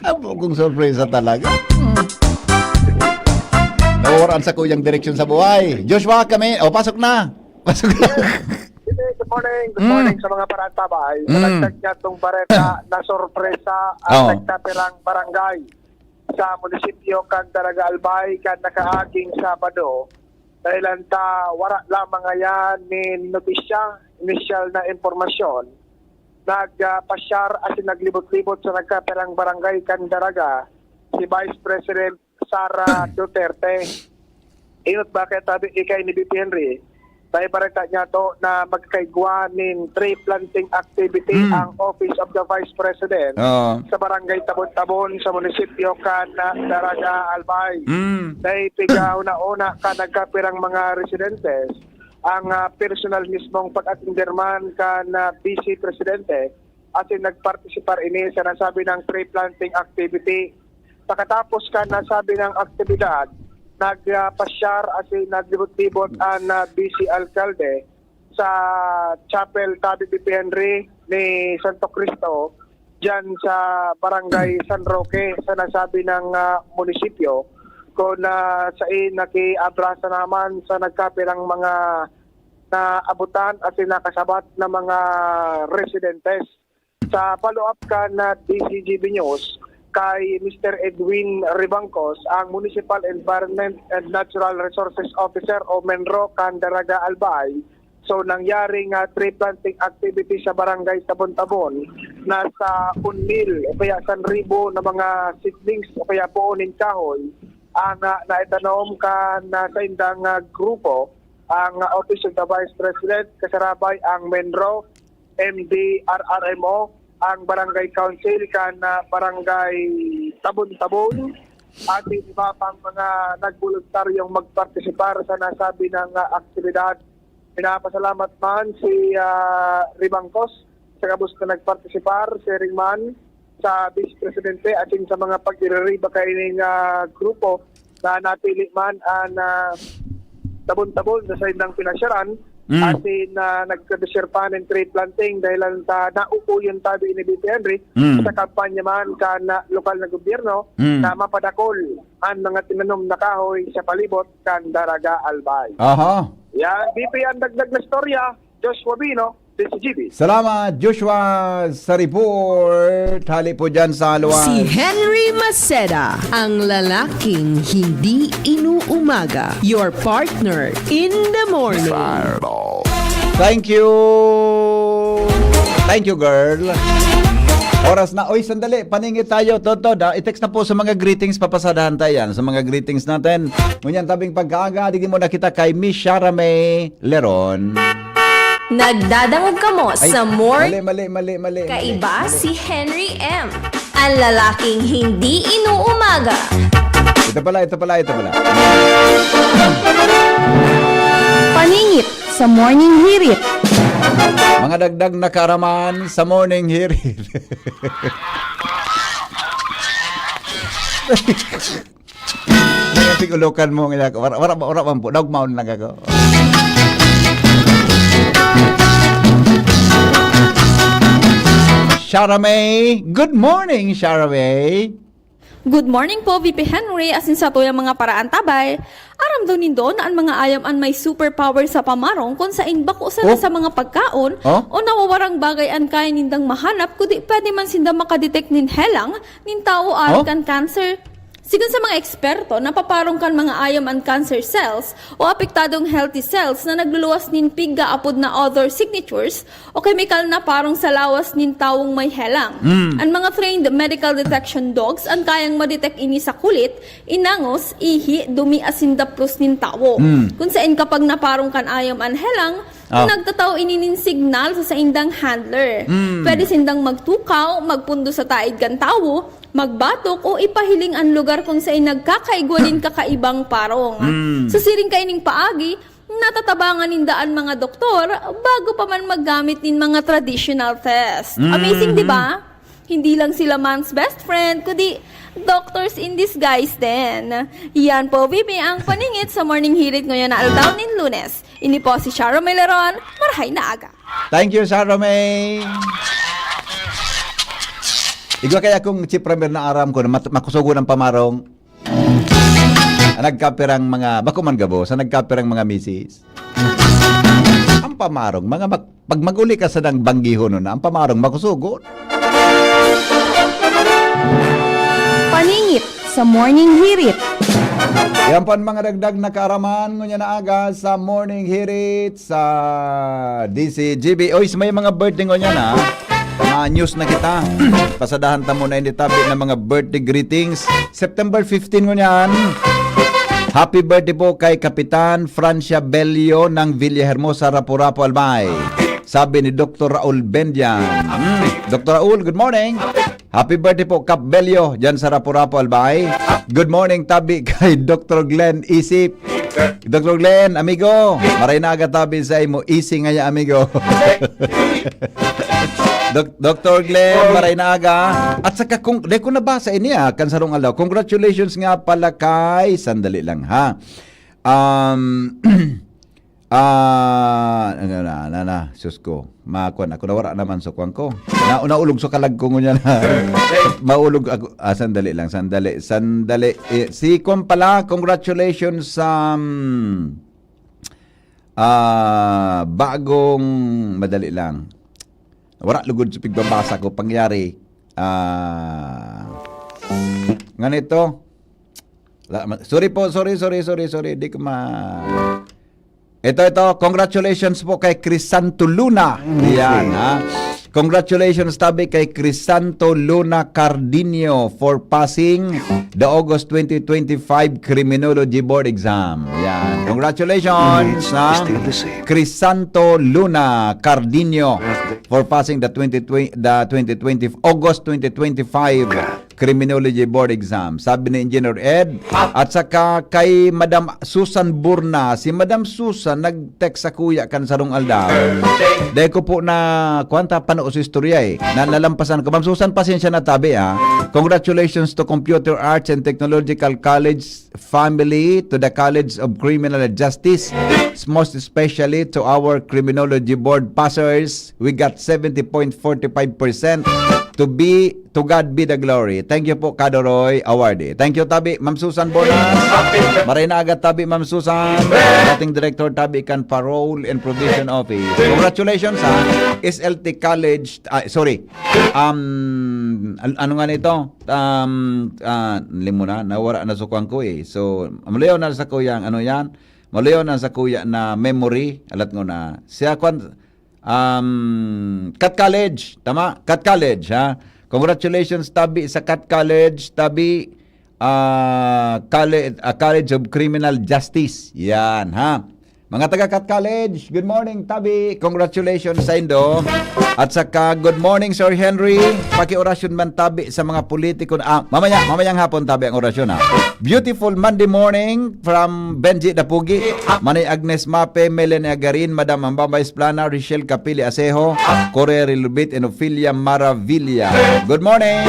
Abo kong sorpresa talaga. Hmm. Nawawaran sa kuyang direksyon sa buhay. Joshua, kami. O, pasok na. Pasok na. Good morning, good Mm. morning sa mga parantabay. Sa Mm. nagtag niya tong bareta na sorpresa ang Oh. nagkapirang barangay sa munisipyo kan Daraga Albay kan nakaaging Sabado. Dahilan ta wara lamang ngayan nin notisya, inisyal na impormasyon. Nagpasyar asin naglibot-libot sa nagkapirang barangay kan Daraga si Vice President Sara Duterte. Inot bakit tabi ikay ni B P Henry, sa ibareta niya to na magkaigwa nin tree planting activity Mm. ang Office of the Vice President Oo. sa Barangay Tabon-Tabon sa munisipyo kan, ah, Daraga Albay. Mm. Dahil piga una-una ka nagkapirang mga residentes, ang, ah, personal mismong pag-atender man kan, ah, Vice Presidente, asin nagpartisipar ini sa nasabi ng tree planting activity. Pagkatapos kan nasabi ng aktibidad, nagpasyar asin naglibot-libot ang, ah, Vice Alkalde sa Chapel Tabi P P Henry ni Santo Cristo, diyan sa Barangay San Roque, sa nasabi ng, ah, munisipyo, kung, ah, sain nakiabrasa naman sa nagkapirang mga naabutan asin nakasabat na mga residentes. Sa follow-up kan, ah, D Z G B News, kay Mister Edwin Ribangcos, ang Municipal Environment and Natural Resources Officer o MENRO kan Daraga Albay, So, nangyari nga tree planting activity sa Barangay Tabon-Tabon, nasa one mil o kaya san ribo na mga seedlings o kaya puon nin kahoy ang, ah, naitanom kan, ah, saindang, ah, grupo, ang, ah, Office of the Vice President, kasarabay ang MENRO, M D R R M O, ang Barangay Council kan, ah, Barangay Tabon-Tabon, at iba pang mga nagboluntaryong magpartisipar sa nasabi ng, ah, aktibidad. Pinapasalamat man si, ah, Ribangkos sa gabos na nagpartisipar, siring man sa Vice Presidente asin sa mga pag-iririba kaining, ah, grupo na napili man an, ah, Tabon-Tabon sa saindang pinasyaran, Mm. asin, ah, nagka-desire pa nin tree planting dahilan sa nauuyon tabi ni V P Henry Mm. sa kampanya man kan, ah, lokal na gobyerno Mm. na mapadakol an mga tinanom na kahoy sa palibot kan Daraga Albay. Aha. Yan, V P, ang dagdag na storya, Joshua Bino, D C G B. Salamat, Joshua, sa report. Hali po dyan sa Aluan. Si Henry Maceda, ang lalaking hindi inuumaga. Your partner in the morning. Thank you. Thank you, girl. Oras na. Oy, sandali. Paningit tayo. Toto, da, i-text na po sa mga greetings. Papasadahan tayo yan sa mga greetings natin. Ngunyan, tabing pagkaaga, digdi mo nakita kay Miss Shara May Leron. Nagdadangog kamo Ay, sa more mali, mali, mali, mali, mali, Kaiba mali. Si Henry M. Ang lalaking hindi inuumaga. Ito pala, ito pala, ito pala. Paningit sa Morning Hirit. Mga dagdag na kaaraman sa Morning Hirit. Sige, ulokan mo nga ako. Wala, wala, wala man po. Dogmaon lang ako. Shara May. Good morning, Shara May. Good morning po, V P Henry, asin sa tuyang mga paraantabay. Aram daw nindo na an mga ayam an may superpower sa pamarong kun sain bako sana Oh. sa mga pagkaon Oh? o nawawarang bagay an kaya nindang mahanap, kundi pwede man sinda makadetect nin helang nin tawo aram Oh? kan cancer. Sigon sa mga eksperto, napaparong kan mga ayam an cancer cells o apektadong healthy cells na nagluluwas nin pigga apod na other signatures o kemikal na parong sa lawas nin tawong may helang. Mm. An mga trained medical detection dogs an kayang ma-detect ini sa kulit, inangos, ihi, dumi asin daplos nin tawo. Mm. Kun saen kapag naparong kan ayam an helang, Ah. nagtatao ini nin signal sa saindang handler. Mm. Pwede sindang magtukaw, magpundo sa taed kan tawo, magbatok o ipahiling an lugar kun saen nagkakaigwa nin kakaibang parong. Mm. Sa siring kaining paagi, natatabangan ninda an mga doktor bago pa man maggamit nin mga traditional test. Mm. Amazing, di ba? Hindi lang sila man's best friend, kundi doctors in disguise din. Yan po, V P, ang paningit sa Morning Hirit ngayon na aldaw nin Lunes. Ini po si Shara Meleron. Marhay na aga. Thank you, Shara May. Igwa kaya kung chipramer na aram ko na mat-, makusugon ang pamarong. Ang nagkapirang mga, bako man gabo, sa nagkapirang mga misis. Ang pamarong, mga mag-, pag mag-uli ka sa nang banggihon na, ang pamarong makusugon. Paningit sa Morning Hirit. Yan po ang mga dagdag na kaaraman ngunyan na aga sa Morning Hirit sa D C G B. Oy, may mga birthday ngunyan, ha? Mga news na kita. Pasadahan ta muna ini tabi ng mga birthday greetings. September fifteen ngunyan. Happy birthday po kay Kapitan Francia Bello ng Villahermosa, Rapu-Rapu, Albay. Sabi ni Doktor Raul Bendian. Mm. Doktor Raul, good morning. Happy birthday po, Kap Bello, dyan sa Rapu-Rapu, Albay. Good morning, tabi kay Doktor Glenn Isip. Doktor Glenn, amigo, maray na aga tabi sa imo. Easy nga ya, amigo. Dok-, Doktor Glenn, maray na aga. At saka, kung, di ko nabasa ini, ah, kan sarong aldaw. Congratulations nga pala kay, sandali lang, ha. Um, ah, ano na, ano na, sus ko. Makuan ako, nawara naman sa kuan ko. Na, naulog sa kalag ko ngunyan. Maulog ako. Ah, sandali lang, sandali, sandali. Eh, si kuan pala, congratulations sa, um, ah, bagong, madali lang. Wala lugod sa pigbabasa ko, pangyari. Ah, nga nito. Wala ma-, sorry po, sorry, sorry, sorry, sorry. Di ko ma-, Ito, ito. Congratulations po kay Crisanto Luna. Yan, ha? Congratulations tabi kay Crisanto Luna Cardinio for passing the August twenty twenty-five Criminology Board Exam. Yan. Congratulations, ha? Crisanto Luna Cardinio for passing the twenty twenty, the twenty twenty, August twenty twenty-five Criminology Board Exam. Sabi ni Engineer Ed, at saka kay Madam Susan Burna. Si Madam Susan nag-text sa kuya kan sarong aldaw. Dahil ko po na, kuwan ta, pano sa istorya eh. Na, nalampasan ko. Ma'am Susan, pasensya na tabi, ha. Congratulations to Computer Arts and Technological College family, to the College of Criminal Justice, most especially to our Criminology Board passers. We got seventy point forty five percent. To be, to God be the glory. Thank you po, Kadoroy Awardee. Thank you, tabi, Ma'am Susan Bonas. Maray na agad, tabi, Ma'am Susan. Dating director, tabi, kan Parole and Probation Office. Congratulations, ha. S L T College, ah, sorry. Um, an-, ano nga nito? Um, ah, limo na, nawara na sa kuwan ko eh. So, maluyaw na sa kuyang, ano yan? Maluyaw na sa kuya na memory. Alat ko na. Siya, kwan, um, Cat College. Tama? Cat College, ha? Congratulations, tabi, sa Cat College, tabi, ah, Colle-, ah, College of Criminal Justice. Yan, ha? Mga taga Cat College, good morning, tabi. Congratulations sa indo. At saka, good morning, Sir Henry. Pakiorasyon man, tabi, sa mga politiko na, ah, mamaya, mamayang hapon, tabi, ang orasyon, ha. Beautiful Monday morning from Benji Dapugi, Manay Agnes Mape, Melanie Agarin, Madam Ambamba Esplana, Richelle Capili Asejo, Corey Rilubit, and Ophelia Maravilla. Good morning!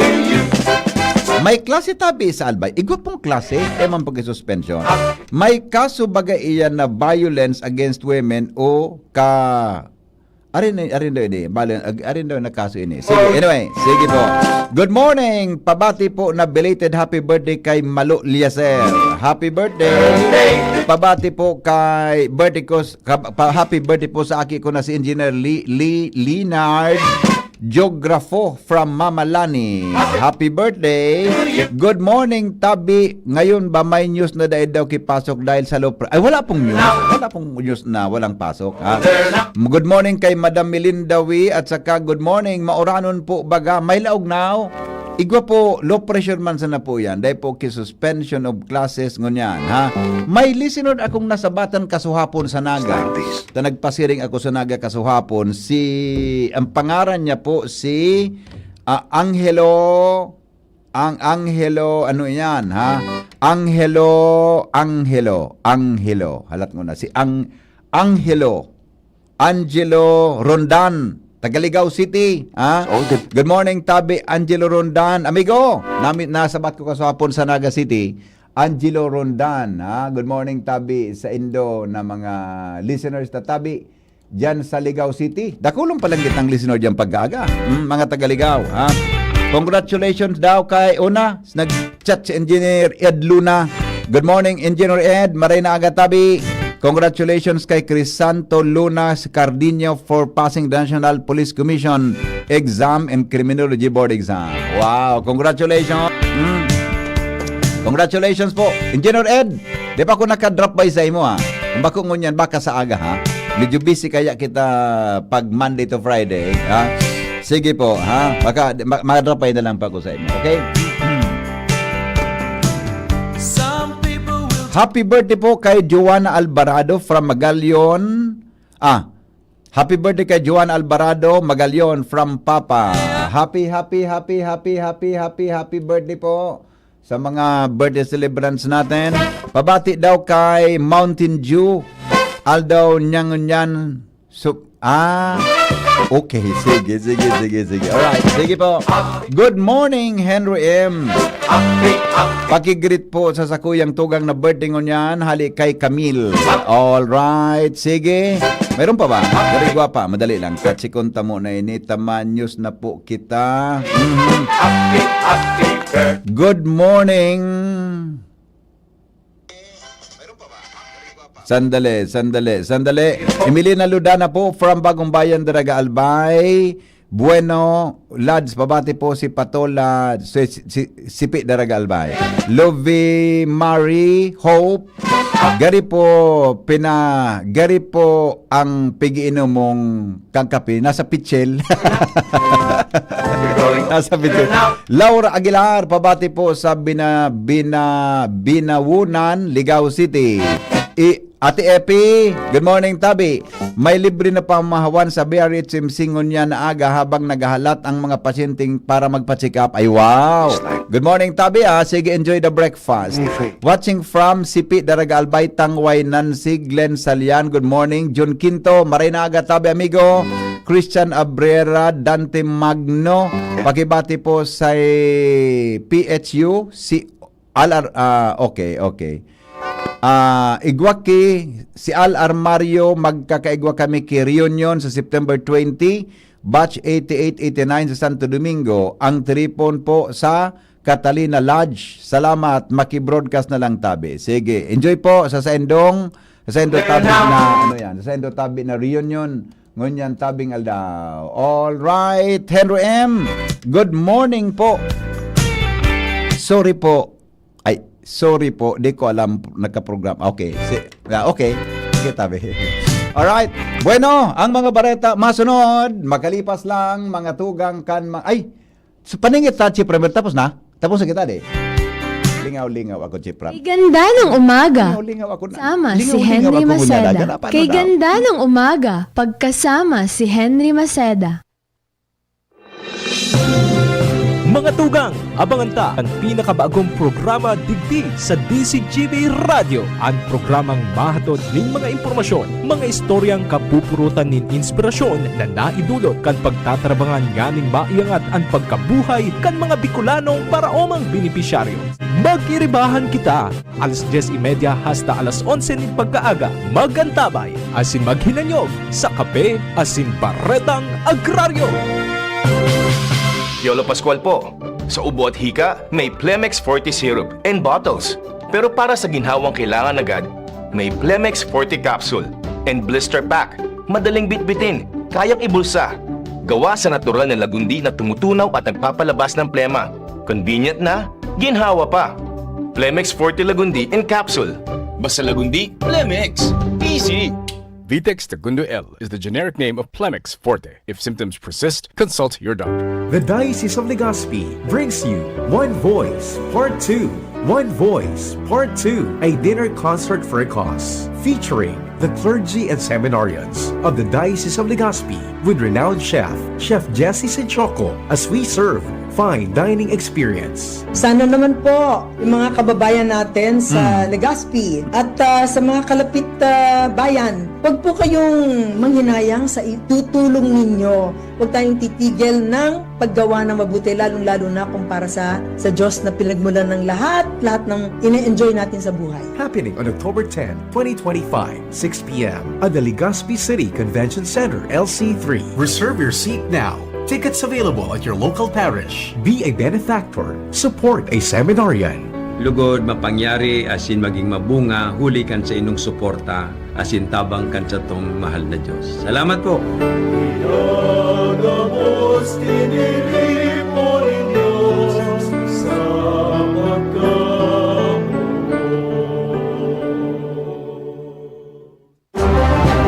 May klase, tabi, sa Albay. Igwa pong klase, e man pagkasuspensyon. May kaso baga iyan na violence against women o ka... Arin, arin daw ini. Bale, ag-, arin daw na kaso ini. Sige, anyway, sige po. Good morning! Pabati po na belated happy birthday kay Malo Liaser. Happy birthday! Pabati po kay birthday ko s-, ka-, pa, happy birthday po sa aki ko na si Engineer Li-, Li-, Linard Geografo from Mama Lani. Happy birthday! Good morning, tabi. Ngayon ba may news na dai daw kipasok dahil sa low pre-, ay, wala pong news. Wala pong news na walang pasok, ha? Good morning kay Madam Melinda Wee at saka good morning, mauranon po baga. May laog now. Igwa po, low pressure man sana po yan. Dahil po ki suspension of classes ngunyan, ha? May listener akong nasabatan kasuhapon sa Naga. Ta nagpasiring ako sa Naga kasuhapon. Si, ang pangaran niya po si, ah, Angelo, ang Angelo, ano yan, ha? Angelo, Angelo, Angelo. Halat mo na. Si Ang, Angelo, Angelo Rondan, taga Ligao City, ha? Oh, good. Good morning, tabi, Angelo Rondan. Amigo, nami-, nasabat ko kasuhapon sa Naga City. Angelo Rondan, ha? Good morning, tabi, sa indo na mga listeners ta tabi diyan sa Ligao City. Dakulon palang kitang listener diyan pag-aaga. Hmm, mga taga Ligao, ha? Congratulations daw kay una, nag-chat si Engineer Ed Luna. Good morning, Engineer Ed. Maray na aga, tabi. Congratulations kay Crisanto Luna Cardinio for passing the National Police Commission exam and Criminology Board exam. Wow, congratulations. Hmm. Congratulations po. Engineer Ed, di pa ako naka-drop by sa imo, ha? Kung bako ngunyan, baka sa aga, ha? Medyo busy kaya kita pag Monday to Friday, ha? Sige po, ha? Baka ma-, ma-drop by na lang pa ako sa imo, okay? Happy birthday po kay Joanna Alvarado from Magallon. Ah, happy birthday kay Joanna Alvarado Magallon from Papa. Happy, happy, happy, happy, happy, happy, happy birthday po sa mga birthday celebrants natin. Pabati daw kay Mountain Dew, Aldaw Nyangunyan. So, ah, okay. Sige, sige, sige, sige. Alright, sige po. Good morning, Henry M. Pakigreet po sa sakuyang tugang na birthday ngunyan, hali kay Camille. Alright, sige. Mayroon pa ba? Very guwapa, madali lang. Katsikonta mo na ini, tamanyos na po kita. Mhm. Good morning. Sandali, sandali, sandali. Emilina Ludana po from Bagong Bayan, Daraga, Albay. Bueno, Lads, pabati po si Patola, si, si, si Pete Daraga Albay. Lovey, Marie, Hope, gari po, pina, gari po ang pigiinom mong kangkapi. Nasa pitsil. Nasa pitsil. Laura Aguilar, pabati po sa Bina, Bina, Binawunan, Ligao City. I, Ate Epi, good morning, Tabi. May libre na pamahawan sa B R H M C ngunyan na aga habang naghahalat ang mga pasyenteng para magpa-check up. Ay, wow! Good morning, Tabi, ah. Sige, enjoy the breakfast. Watching from C P Daraga Albay, Tangway, Nancy, Glenn Salian, good morning. Jun Quinto, maray na aga, Tabi, amigo. Christian Abrera, Dante Magno, pakibati po sa P H U, si Al Ar-, ah, okay, okay. Ah, igwa ki, si Al Armario, magkakaigwa kami ki Reunion sa September twenty, batch eighty-eight eighty-nine sa Santo Domingo. Ang tripon po sa Catalina Lodge. Salamat, maki-broadcast na lang, Tabi. Sige, enjoy po sa saindong, sa saindo, Tabi, na, ano yan, sa saindo, Tabi, na Reunion. Ngunyan, Tabing Aldaw. All right, Henry M, good morning po. Sorry po. Ay, sorry po, di ko alam nagka-program. Okay, si, ah, okay. Sige, Tabi. Alright. Bueno, ang mga bareta masunod, makalipas lang, mga tugang kan ma-, ay, sa paningit ta, Chief Ramel, tapos na? Tapos na kita, di? Lingaw-lingaw ako, Chief Ram. Kay ganda ng umaga. Lingaw-lingaw ako na. Sama si Lingaw-lingaw Henry ako, Maceda. Hunyada ka na, paano Kay daw? Ganda ng umaga, pagkasama si Henry Maceda. Mga tugang, abangan ta ang pinakabagong programa digdi sa D C G B Radyo, an programang mahatod nin mga impormasyon, mga istoryang kapupurutan nin inspirasyon na naidulot kan pagtatrabangan nganing maiangat an pagkabuhay kan mga Bicolanong paraomang benepisyaryo. Mag-iribahan kita, alas dyes y media hasta alas onse nin pagkaaga. Mag-antabay asin maghinanyog sa kape asin baretang agraryo. Piolo Pascual po. Sa ubo at hika, may Plemex Forte Syrup and bottles. Pero para sa ginhawang kailangan agad, may Plemex Forte Capsule and Blister Pack. Madaling bitbitin, kayang ibulsa. Gawa sa natural na lagundi na tumutunaw at nagpapalabas ng plema. Convenient na, ginhawa pa. Plemex Forte Lagundi in Capsule. Basta Lagundi, Plemex. Easy! Vitex Segundo L is the generic name of Plemex Forte. If symptoms persist, consult your doctor. The Diocese of Legazpi brings you One Voice Part two. One Voice Part two, a dinner concert for a cause, featuring the clergy and seminarians of the Diocese of Legazpi with renowned chef, Chef Jesse Sinchoco, as we serve fine dining experience. Sana naman po yung mga kababayan natin sa Mm. Legazpi at, ah, sa mga kalapit, ah, bayan, wag po kayong manghinayang sa itutulong ninyo. Huwag tayong titigil ng paggawa ng mabuti, lalong-lalo na kung para sa, sa Diyos na pinagmulan ng lahat, lahat ng ine-enjoy natin sa buhay. Happening on October ten, twenty twenty-five, six p m at the Legazpi City Convention Center, L C three. Reserve your seat now. Tickets available at your local parish. Be a benefactor. Support a seminarian. Lugod, mapangyari asin maging mabunga huli kan saindong suporta asin tabang kan satong mahal na Diyos. Salamat po! Pinagabos, tiniripo nin Diyos sa pagkamugot.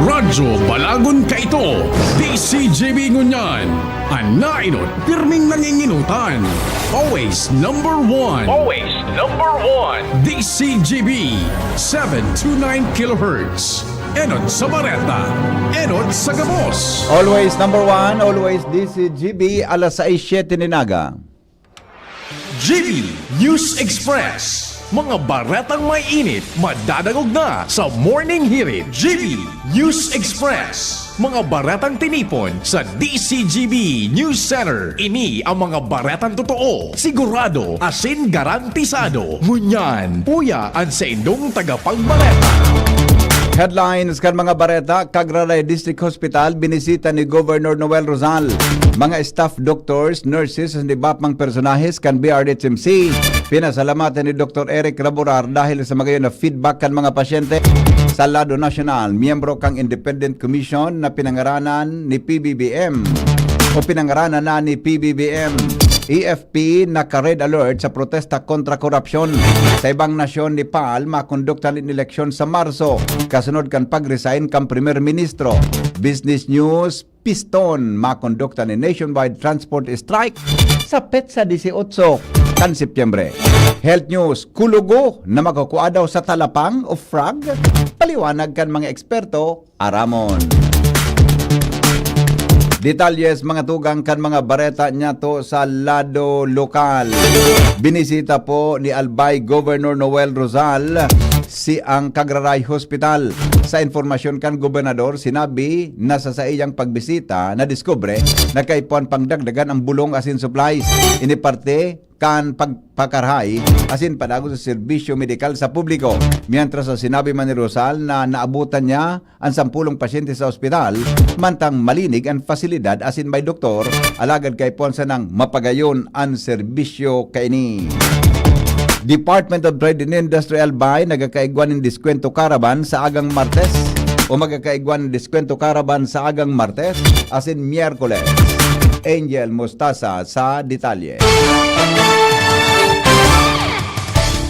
Radyo Balagon kaito, D C G B ngunyan. An naenot, pirming nanginginutan. Always number one. Always number one. D C G B, seven two nine kilohertz. Enot sa bareta, enot sa gabos. Always number one, always D C G B, alas sais siyete nin aga. G B News Express. Mga baretang may init, madadangog na sa Morning Hirit. G B News Express. Mga baretang tinipon sa D C G B News Center. Ini ang mga baretang totoo, sigurado, asin garantisado. Ngunyan, uya an saindong tagapagbareta. Headlines kan mga bareta, Cagraray District Hospital, binisita ni Governor Noel Rosal. Mga staff, doctors, nurses, asin iba pang personahes kan B R H M C, pinasalamatan ni Doktor Eric Raburar dahil sa magayon na feedback kan mga pasyente. Sa lado nasyonal, miyembro kan Independent Commission na pinangaranan ni P B B M. o pinangaranan na ni P B B M. E F P naka-red alert sa protesta kontra korupsyon. Sa ibang nasyon, Nepal, makondukta nin eleksyon sa Marso, kasunod kan pag-resign kan Primer Ministro. Business News, Piston, makondukta nin nationwide transport strike sa petsa dieciocho kan Setyembre. Health News, kulugo na makukua daw sa talapang o frog? Paliwanag kan mga eksperto, aramon. Detalles, mga tugang, kan mga bareta niyato sa lado lokal. Binisita po ni Albay Governor Noel Rosal si ang Kagraray Hospital. Sa impormasyon kan gobernador, sinabi na sa saiyang pagbisita, nadiskubre na kaipuhan pang dagdagan ang bulong asin supplies. Ini parte kan pagpakarahay asin padagos sa serbisyo medikal sa publiko. Mientras sa sinabi man ni Rosal na naabutan niya an sampulong pasyente sa ospital, mantang malinig an pasilidad asin may doktor, alagad kaipuhan sanang mapagayon an serbisyo kaini. Department of Trade and Industry Albay nagkakaigwa nin diskwento caravan sa agang Martes o magkakaigwa nin diskwento caravan sa agang Martes asin Miyerkules. Angel Mostasa sa detalye.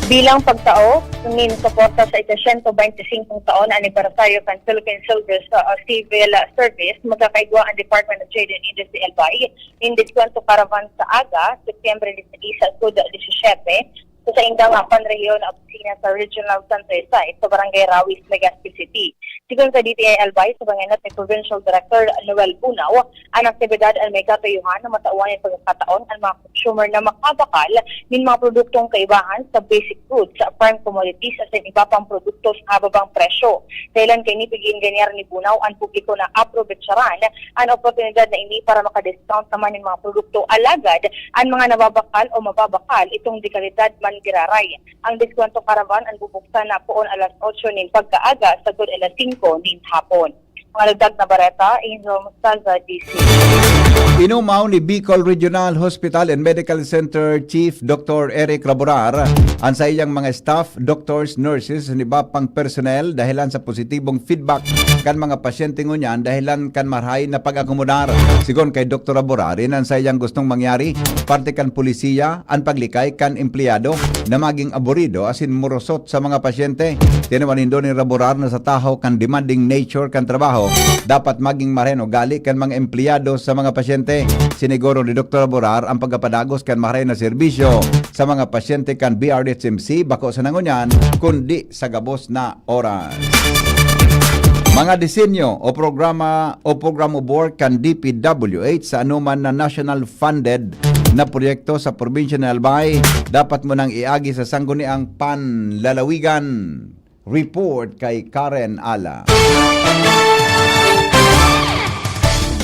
Bilang pagtao nin suporta sa ika-siyento bente singkong taon na anibersaryo kan Philippine Soldiers sa, ah, Civil Service, magkakaigwa ang Department of Trade and Industry Albay nin diskwento caravan sa aga, Setyembre diseis sagkod disisiete, sa saindang, ah, panrehiyon na opisina sa Regional Center Site sa Barangay Rawis, Legazpi City. Sigon sa D T I Albay, sa pangenot ni Provincial Director Noel Bunao, an aktibidad an may katuyuhan na matawan nin pagkakataon an mga consumer na makabakal nin mga produktong kaibahan sa basic goods, prime commodities, asin iba pang produkto sa mababang presyo. Dahilan kaini, pig-iinganyar ni Bunao an publiko na aprobetsaran an oportunidad na ini para maka-discount naman nin mga produkto, alagad an mga nababakal o mababakal itong dekalidad man giraray. Ang diskwento caravan an bubuksan na poon alas otso nin pagkaaga sagkod alas singko nin hapon. Mga dagdag na bareta, Angel Mostasa, D C. Inumaw ni Bicol Regional Hospital and Medical Center Chief Doctor Eric Raborar an saiyang mga staff, doctors, nurses, asin iba pang personnel dahilan sa positibong feedback kan mga pasyente ngunyan dahilan kan marahay na pag-akomodar. Sigon kay Doktor Raborar, ini an saiyang gustong mangyari, parte kan polisiya, an paglikay kan empleyado na magin aburido asin morosot sa mga pasyente. Tiniwan nindo ni Raborar na sa tahaw kan demanding nature kan trabaho, dapat magin marahay an ugali kan mga empleyado sa mga pasyente. Siniguro ni Doktor Raborar an pagkapadagos kan marahay na serbisyo sa mga pasyente kan B R H M C, bako sa nangunyan, kundi sa gabos na oras. Mga disenyo o programa o program of work kan D P W H sa anoman na national funded na proyekto sa probinsya ng Albay, dapat mo nang iagi sa Sangguniang Panlalawigan. Report kay Karen Ala.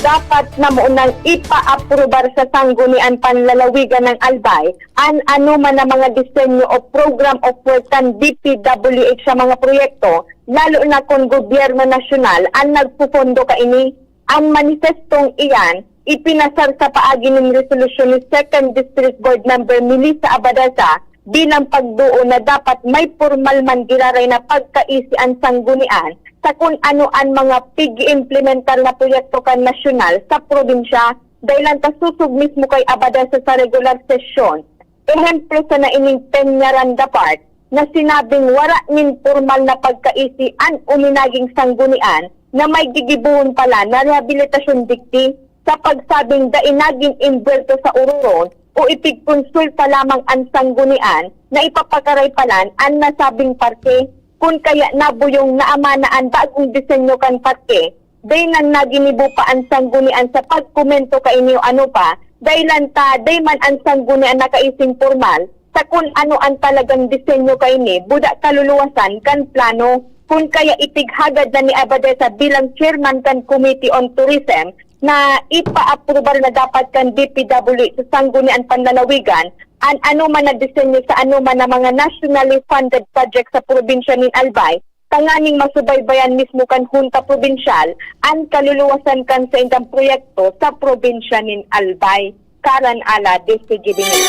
Dapat na mo nang ipaaprubar sa Sanggunian Panlalawigan ng Albay an anoman na mga disenyo o program of work kan D P W H sa mga proyekto, lalo na kun gobyerno nasyonal an nagpopondo kaini. An manifestong iyan ipinasar sa paagi nin resolusyon ni Second District Board Member Melissa Abadesa bilang pagduon na dapat may pormal man giraray na pagkaisi an sanggunian sa kun ano an mga pig-iimplementar na proyekto kan nasyonal sa probinsya. Dahilan ta susog mismo kay Abadesa sa regular sesyon, ehemplo sana ining Peñaranda Park, na sinabing wara nin pormal na pagkaisi an uminaging sanggunian na may gigibohon pala na rehabilitasyon digdi, sa pagsabing dai nagin imbuwelto sa ororon o ipigkonsulta lamang an sanggunian na ipapakaray palan an nasabing parke. Kun kaya nabuyong naamana an bagong disenyo kan parke, dai nang naginibo pa an sanggunian sa pagkomento kaini o ano pa, dahilan ta dai man an sanggunian nakaising pormal sa kun ano an talagang disenyo kaini, buda kaluluwasan kan plano. Kun kaya ipighagad na ni Abadesa bilang chairman kan Committee on Tourism na ipaaprubar na dapat kan D P W H sa Sanggunian Panlalawigan an anoman na disenyo sa anoman na mga nationally funded project sa probinsya nin Albay, tanganing masubaybayan mismo kan Hunta Probinsyal an kaluluwasan kan saindang proyekto sa probinsya nin Albay. Karen Ala, D C G B News.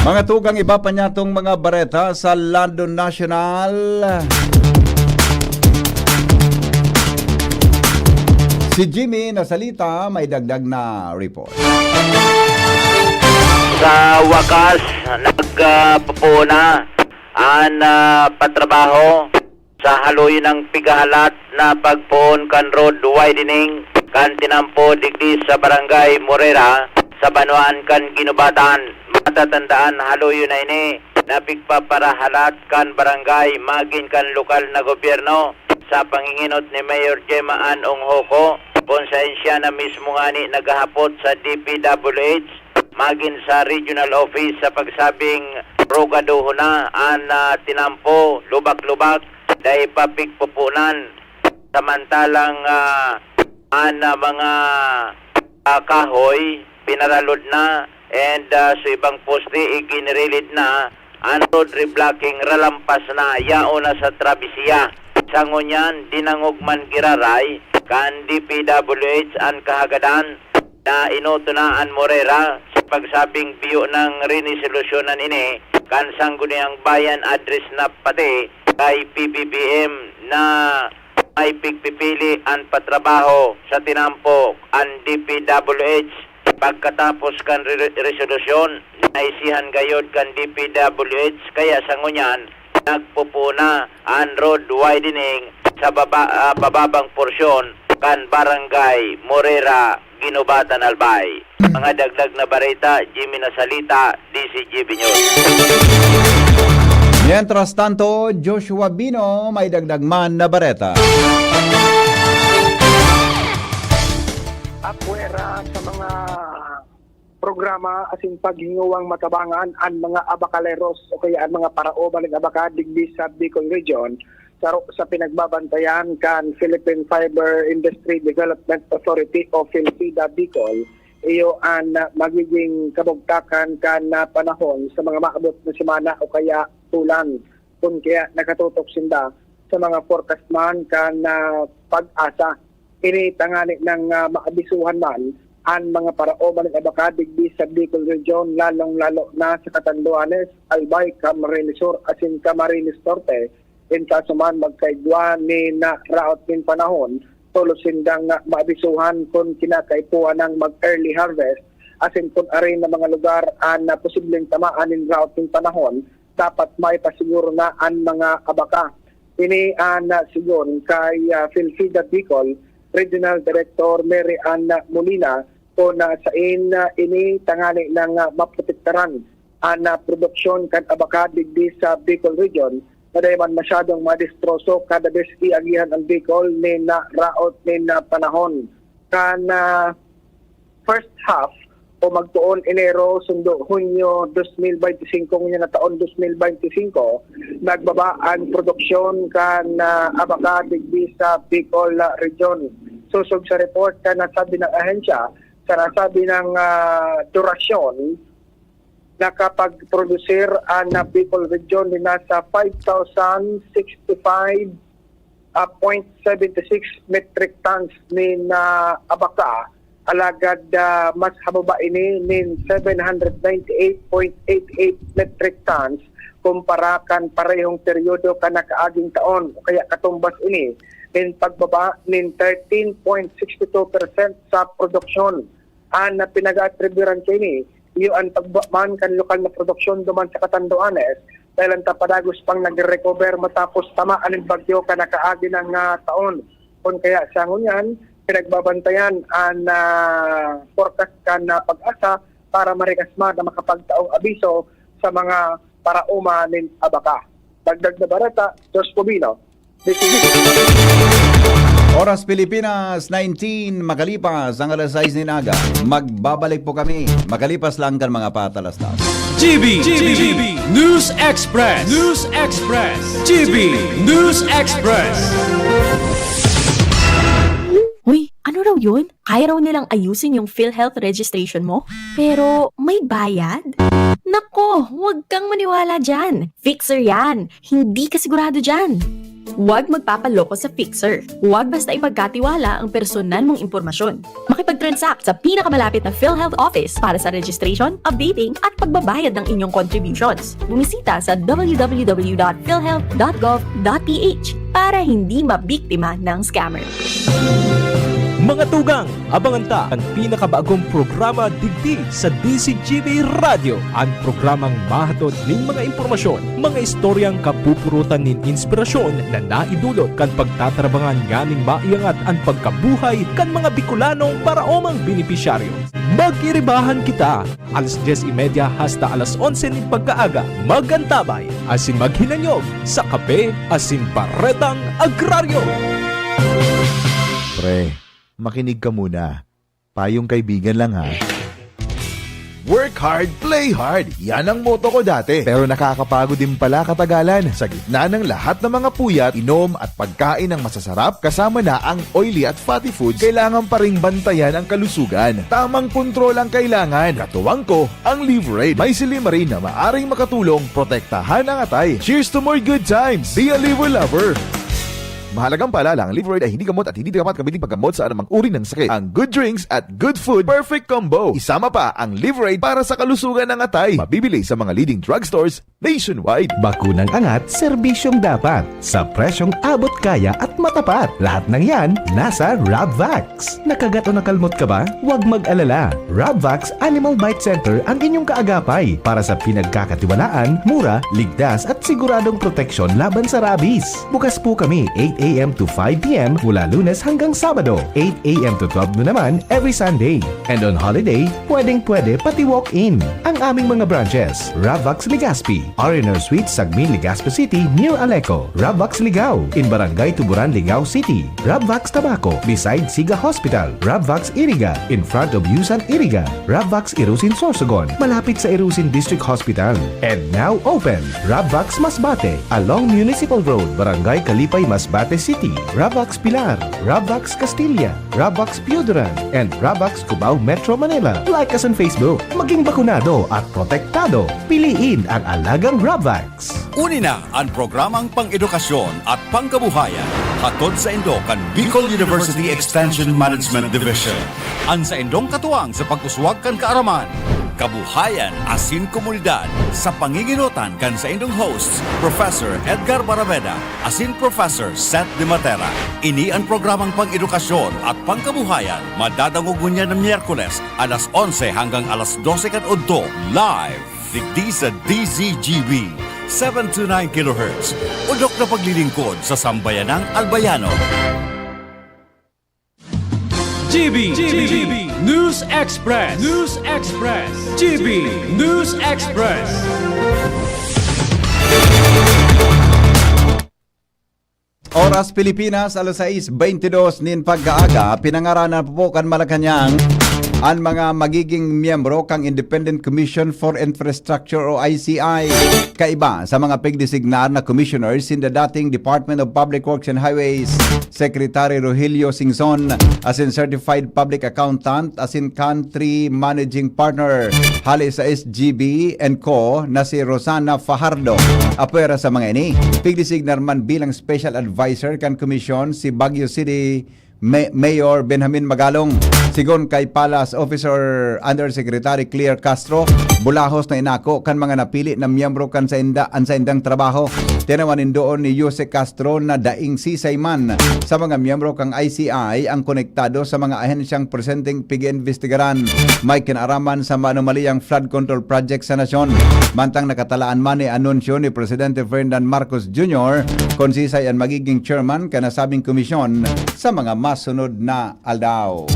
Mga tugang, iba pa niyatong mga bareta sa lado nasyonal. Si Jimmy Nasalita may dagdag na report. Sa wakas, nagpupuon na an, ah, patrabaho sa haloy nang pigahalat na pagpoon kan road widening kan tinampo digdi sa Barangay Morera sa banwaan kan Guinobatan. Matatandaan, haloy na ini na pigpaparahalat kan barangay magin kan lokal na gobyerno sa panginghinot ni Mayor Gemma Ann Onghoco, kung saen siya na mismo ngani naghahapot sa D P W H magin sa regional office sa pagsabing rugadohon na an, ah, tinampo, lubak-lubak, dai pa pigpupunan. Samantalang, ah, an, ah, mga, ah, kahoy, pinaralod na, and, ah, sa ibang poste, iginrilid na, an road reblocking ralampas na, yaon na sa trabesiya. Sa ngunyan, dinangog man giraray kan D P W H an kahagadan na inoto na an Morera sa pagsabing biyo nang rinisolusyonan ini kan Sangguniang Bayan address na pati kay P B B M na may pigpipili an patrabaho sa tinampo an D P W H. Pagkatapos kan re-, resolusyon, naisihan gayod kan D P W H, kaya sa ngunyan, nagpupuna an road widening sa baba, ah, bababang porsyon kan Barangay Morera, Guinobatan, Albay. Mga dagdag na bareta, Jimmy Nasalita, D Z G B News. Mientras tanto, Joshua Bino may dagdag man na bareta. Apwera sa mga programa asin paghinguwang matabangan an mga abakaleros o kaya an mga paraoma nin abaka digdi sa Bicol Region, saro sa pinagbabantayan kan Philippine Fiber Industry Development Authority o PhilFIDA Bicol. Iyo an, ah, magiging kabugtakan kan, ah, panahon sa mga maabot na semana o kaya bulan. Kun kaya nakatutok sinda sa mga forecast man kan, ah, PAGASA. Ini tangani nang, ah, maabisuhan man an mga paraoma nin abaka digdi sa Bicol Region, lalong-lalo na sa Catanduanes, Albay, Camarines Sur asin Camarines Norte. In kaso man magkaigwa nin raot nin panahon, tolos sindang maabisuhan kun kinakaipuhan nang mag-early harvest, asin kun arin na mga lugar an posibleng tamaan nin raot nin panahon, dapat maipasiguro na an mga abaka. Ini an, ah, sigon kay, ah, PhilFIDA Bicol Regional Director Mary Ann Molina, kun, ah, sain, ah, ini tangani nang, ah, maprotektaran an, ah, produksyon kan abaka digdi sa Bicol Region, na dai man masyadong madestroso kada bes iagihan an Bicol nin, ah, raot nin, ah, panahon. Kan, ah, first half o magpoon Enero sundo Hunyo dos mil bente singko, ngunyan na taon dos mil bente singko, nagbaba an produksyon kan, ah, abaka digdi sa Bicol, ah, Region. Sosog sa report kan nasabi ng ahensya, sa nasabi ng, ah, durasyon, nakapagprodusir an, ah, Bicol Region nin nasa five thousand sixty-five, ah, point seventy-six metric tons nin, ah, abaka, alagad, ah, mas hababa ini nin seven hundred ninety-eight point eight eight metric tons kumpara kan parehong peryodo kan nakaaging taon, o kaya katumbas ini nin pagbaba nin thirteen point six two percent sa produksyon. An pinag-aatriburan kaini, iyo an pagbaba man kan lokal na produksyon duman sa Catanduanes, dahel an Tapadagos pang nagre-recover matapos tamaan nin bagyo kan nakaagi nang, ah, taon. Kun kaya sa ngunyan, pinagbabantayan an, ah, forecast kan, ah, PAGASA para marikas man na makapagtaong abiso sa mga paraoma nin abaka. Dagdag na bareta, Jos Pubino, D Z G B. Oras Pilipinas, nineteen makalipas ang alas sais nin aga. Magbabalik po kami makalipas lang kan mga patalastas. G B, G B, News Express, News Express, G B News Express. Uy, ano raw yun? Kaya raw nilang ayusin yung PhilHealth registration mo? Pero may bayad? Nako, huwag kang maniwala dyan. Fixer yan. Hindi ka sigurado dyan. Huwag magpapaloko sa Fixer. Huwag basta ipagkatiwala ang personal mong impormasyon. Makipag-transact sa pinakamalapit na PhilHealth office para sa registration, updating, at pagbabayad ng inyong contributions. Bumisita sa w w w dot philhealth dot gov dot p h para hindi mabiktima ng scammer. Mga tugang, abangan ta an pinakabagong programa digdi sa D Z G B Radyo, an programang mahatod nin mga impormasyon, mga istoryang kapupurutan nin inspirasyon na naidulot kan pagtatrabangan nganing maiangat an pagkabuhay kan mga Bicolanong paraomang benepisyaryo. Magiribahan kita! Alas dyes y media hasta alas onse nin pagkaaga, mag-antabay asin maghinanyog sa Kape asin Baretang Agraryo. Pre, makinig ka muna. Payong kaibigan lang ha. Work hard, play hard. Yan ang motto ko dati. Pero nakakapagod din pala katagalan. Sa gitna ng lahat ng mga puyat, inom at pagkain ng masasarap, kasama na ang oily at fatty foods, kailangan pa ring bantayan ang kalusugan. Tamang kontrol ang kailangan. Katuwang ko, ang Liverade. May silimarin na maaring makatulong protektahan ang atay. Cheers to more good times! Be a Liver Lover! Mahalagang paalala, ang Liverade ay hindi gamot at hindi dapat gamitin paggamot sa anumang uri ng sakit. Ang good drinks at good food, perfect combo. Isama pa ang Liverade para sa kalusugan ng atay. Mabibili sa mga leading drugstores nationwide. Bakunang angat, serbisyong dapat. Sa presyong abot kaya at matapat. Lahat ng yan, nasa Rabvax. Nakagat o nakalmot ka ba? Huwag mag-alala. Rabvax Animal Bite Center ang inyong kaagapay para sa pinagkakatiwalaan, mura, ligtas at siguradong proteksyon laban sa rabies. Bukas po kami eight a m to five p m mula Lunes hanggang Sabado, eight a m to twelve noon naman every Sunday. And on holiday, pwedeng-pwede pati walk-in. Ang aming mga branches, Ravax Legazpi, R and R Suite, Sagmin, Legazpi City, near Aleco, Ravax Ligao, in Barangay Tuburan, Ligao City, Ravax Tabaco, beside Siga Hospital, Ravax Iriga, in front of Yusan Iriga, Ravax Irusin Sorsogon, malapit sa Irusin District Hospital. And now open, Ravax Masbate, along Municipal Road, Barangay Kalipay, Masbate City, Ravax Pilar, Ravax Castilla, Ravax Pioduran, and Ravax Cubao, Metro Manila. Like us on Facebook. Maging bakunado at protektado. Piliin ang alagang Ravax. Uni na an programang pang-edukasyon at pangkabuhayan. Hatod saindo kan Bicol University Extension Management Division. An saindong katuwang sa pag-uswag kan kaaraman, kabuhayan asin komunidad, sa pangingenotan kan saindong hosts, Professor Edgar Baraveda asin Professor Seth De Matera. Ini an programang pang-edukasyon at pangkabuhayan, madadangog ngunyan na Miyerkules, alas onse hanggang alas dose kan udto, live, digdi sa D Z G B, seven two nine kilohertz. Udok na paglilingkod sa sambayanang Albayano. G B, G B, News Express, News Express, G B, News Express. Oras Pilipinas, alas sais beintidos nin pagkaaga, pinangaranan po kan Malacañang an mga magiging miyembro kan Independent Commission for Infrastructure o I C I. Kaiba sa mga pigdesignar na commissioners, sinda dating Department of Public Works and Highways Secretary Rogelio Singson asin Certified Public Accountant asin Country Managing Partner hali sa S G B and Co na si Rosana Fajardo. Apwera sa mga ini, pigdesignar man bilang special advisor kan komisyon si Baguio City May- Mayor Benjamin Magalong. Sigon kay Palace Officer Undersecretary Claire Castro, bulahos na inako kan mga napili na miyembro kan sainda an saindang trabaho. Tinawan nindoon ni Jose Castro na daing sisay man sa mga miyembro kan I C I ang konektado sa mga ahensyang presenteng pig-iimbestigaran may kinaaraman sa maanomaliyang flood control project sa nasyon. Mantang nakatalaan man ni anunsyo ni Presidente Ferdinand Marcos Junior kung sisay an magiging chairman kan nasabing komisyon sa mga masunod na aldaw.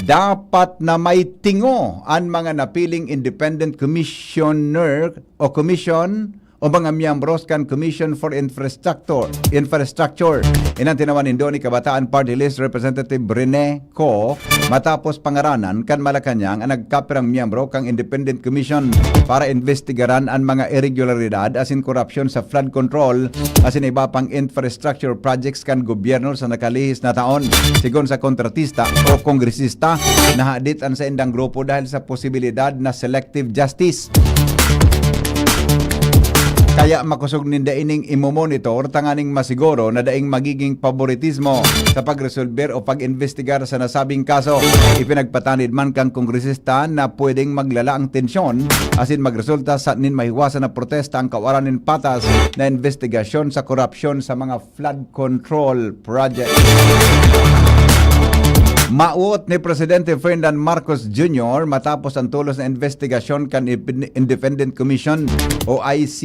Dapat na may tingo an mga napiling independent commissioner o commission o mga miyembros kan Commission for Infrastructure. Infrastructure. Inan tinawan nindo ni Kabataan Party List Representative Rene Co matapos pangaranan kan Malacañang ang nagkapirang miyembro kan Independent Commission para imbestigaran an mga iregularidad asin korupsyon sa flood control asin iba pang infrastructure projects kan gobyerno sa nakalihis na taon. Sigon sa kontratista o kongresista, nahadit an saindang grupo dahil sa posibilidad na selective justice. Kaya makosog ninda ining imomonitor tanganing masiguro na daing magiging paboritismo sa pagresolber o pag-imbestigar sa nasabing kaso. Ipinagpatanid man kan kongresista na pwedeng maglala ang tensyon asin magresulta sa nin mahiwasan na protesta ang kawaran nin patas na imbestigasyon sa korupsyon sa mga flood control project. Mawot ni Presidente Ferdinand Marcos Junior matapos ang tulos na investigasyon kan Ipin-, Independent Commission o I C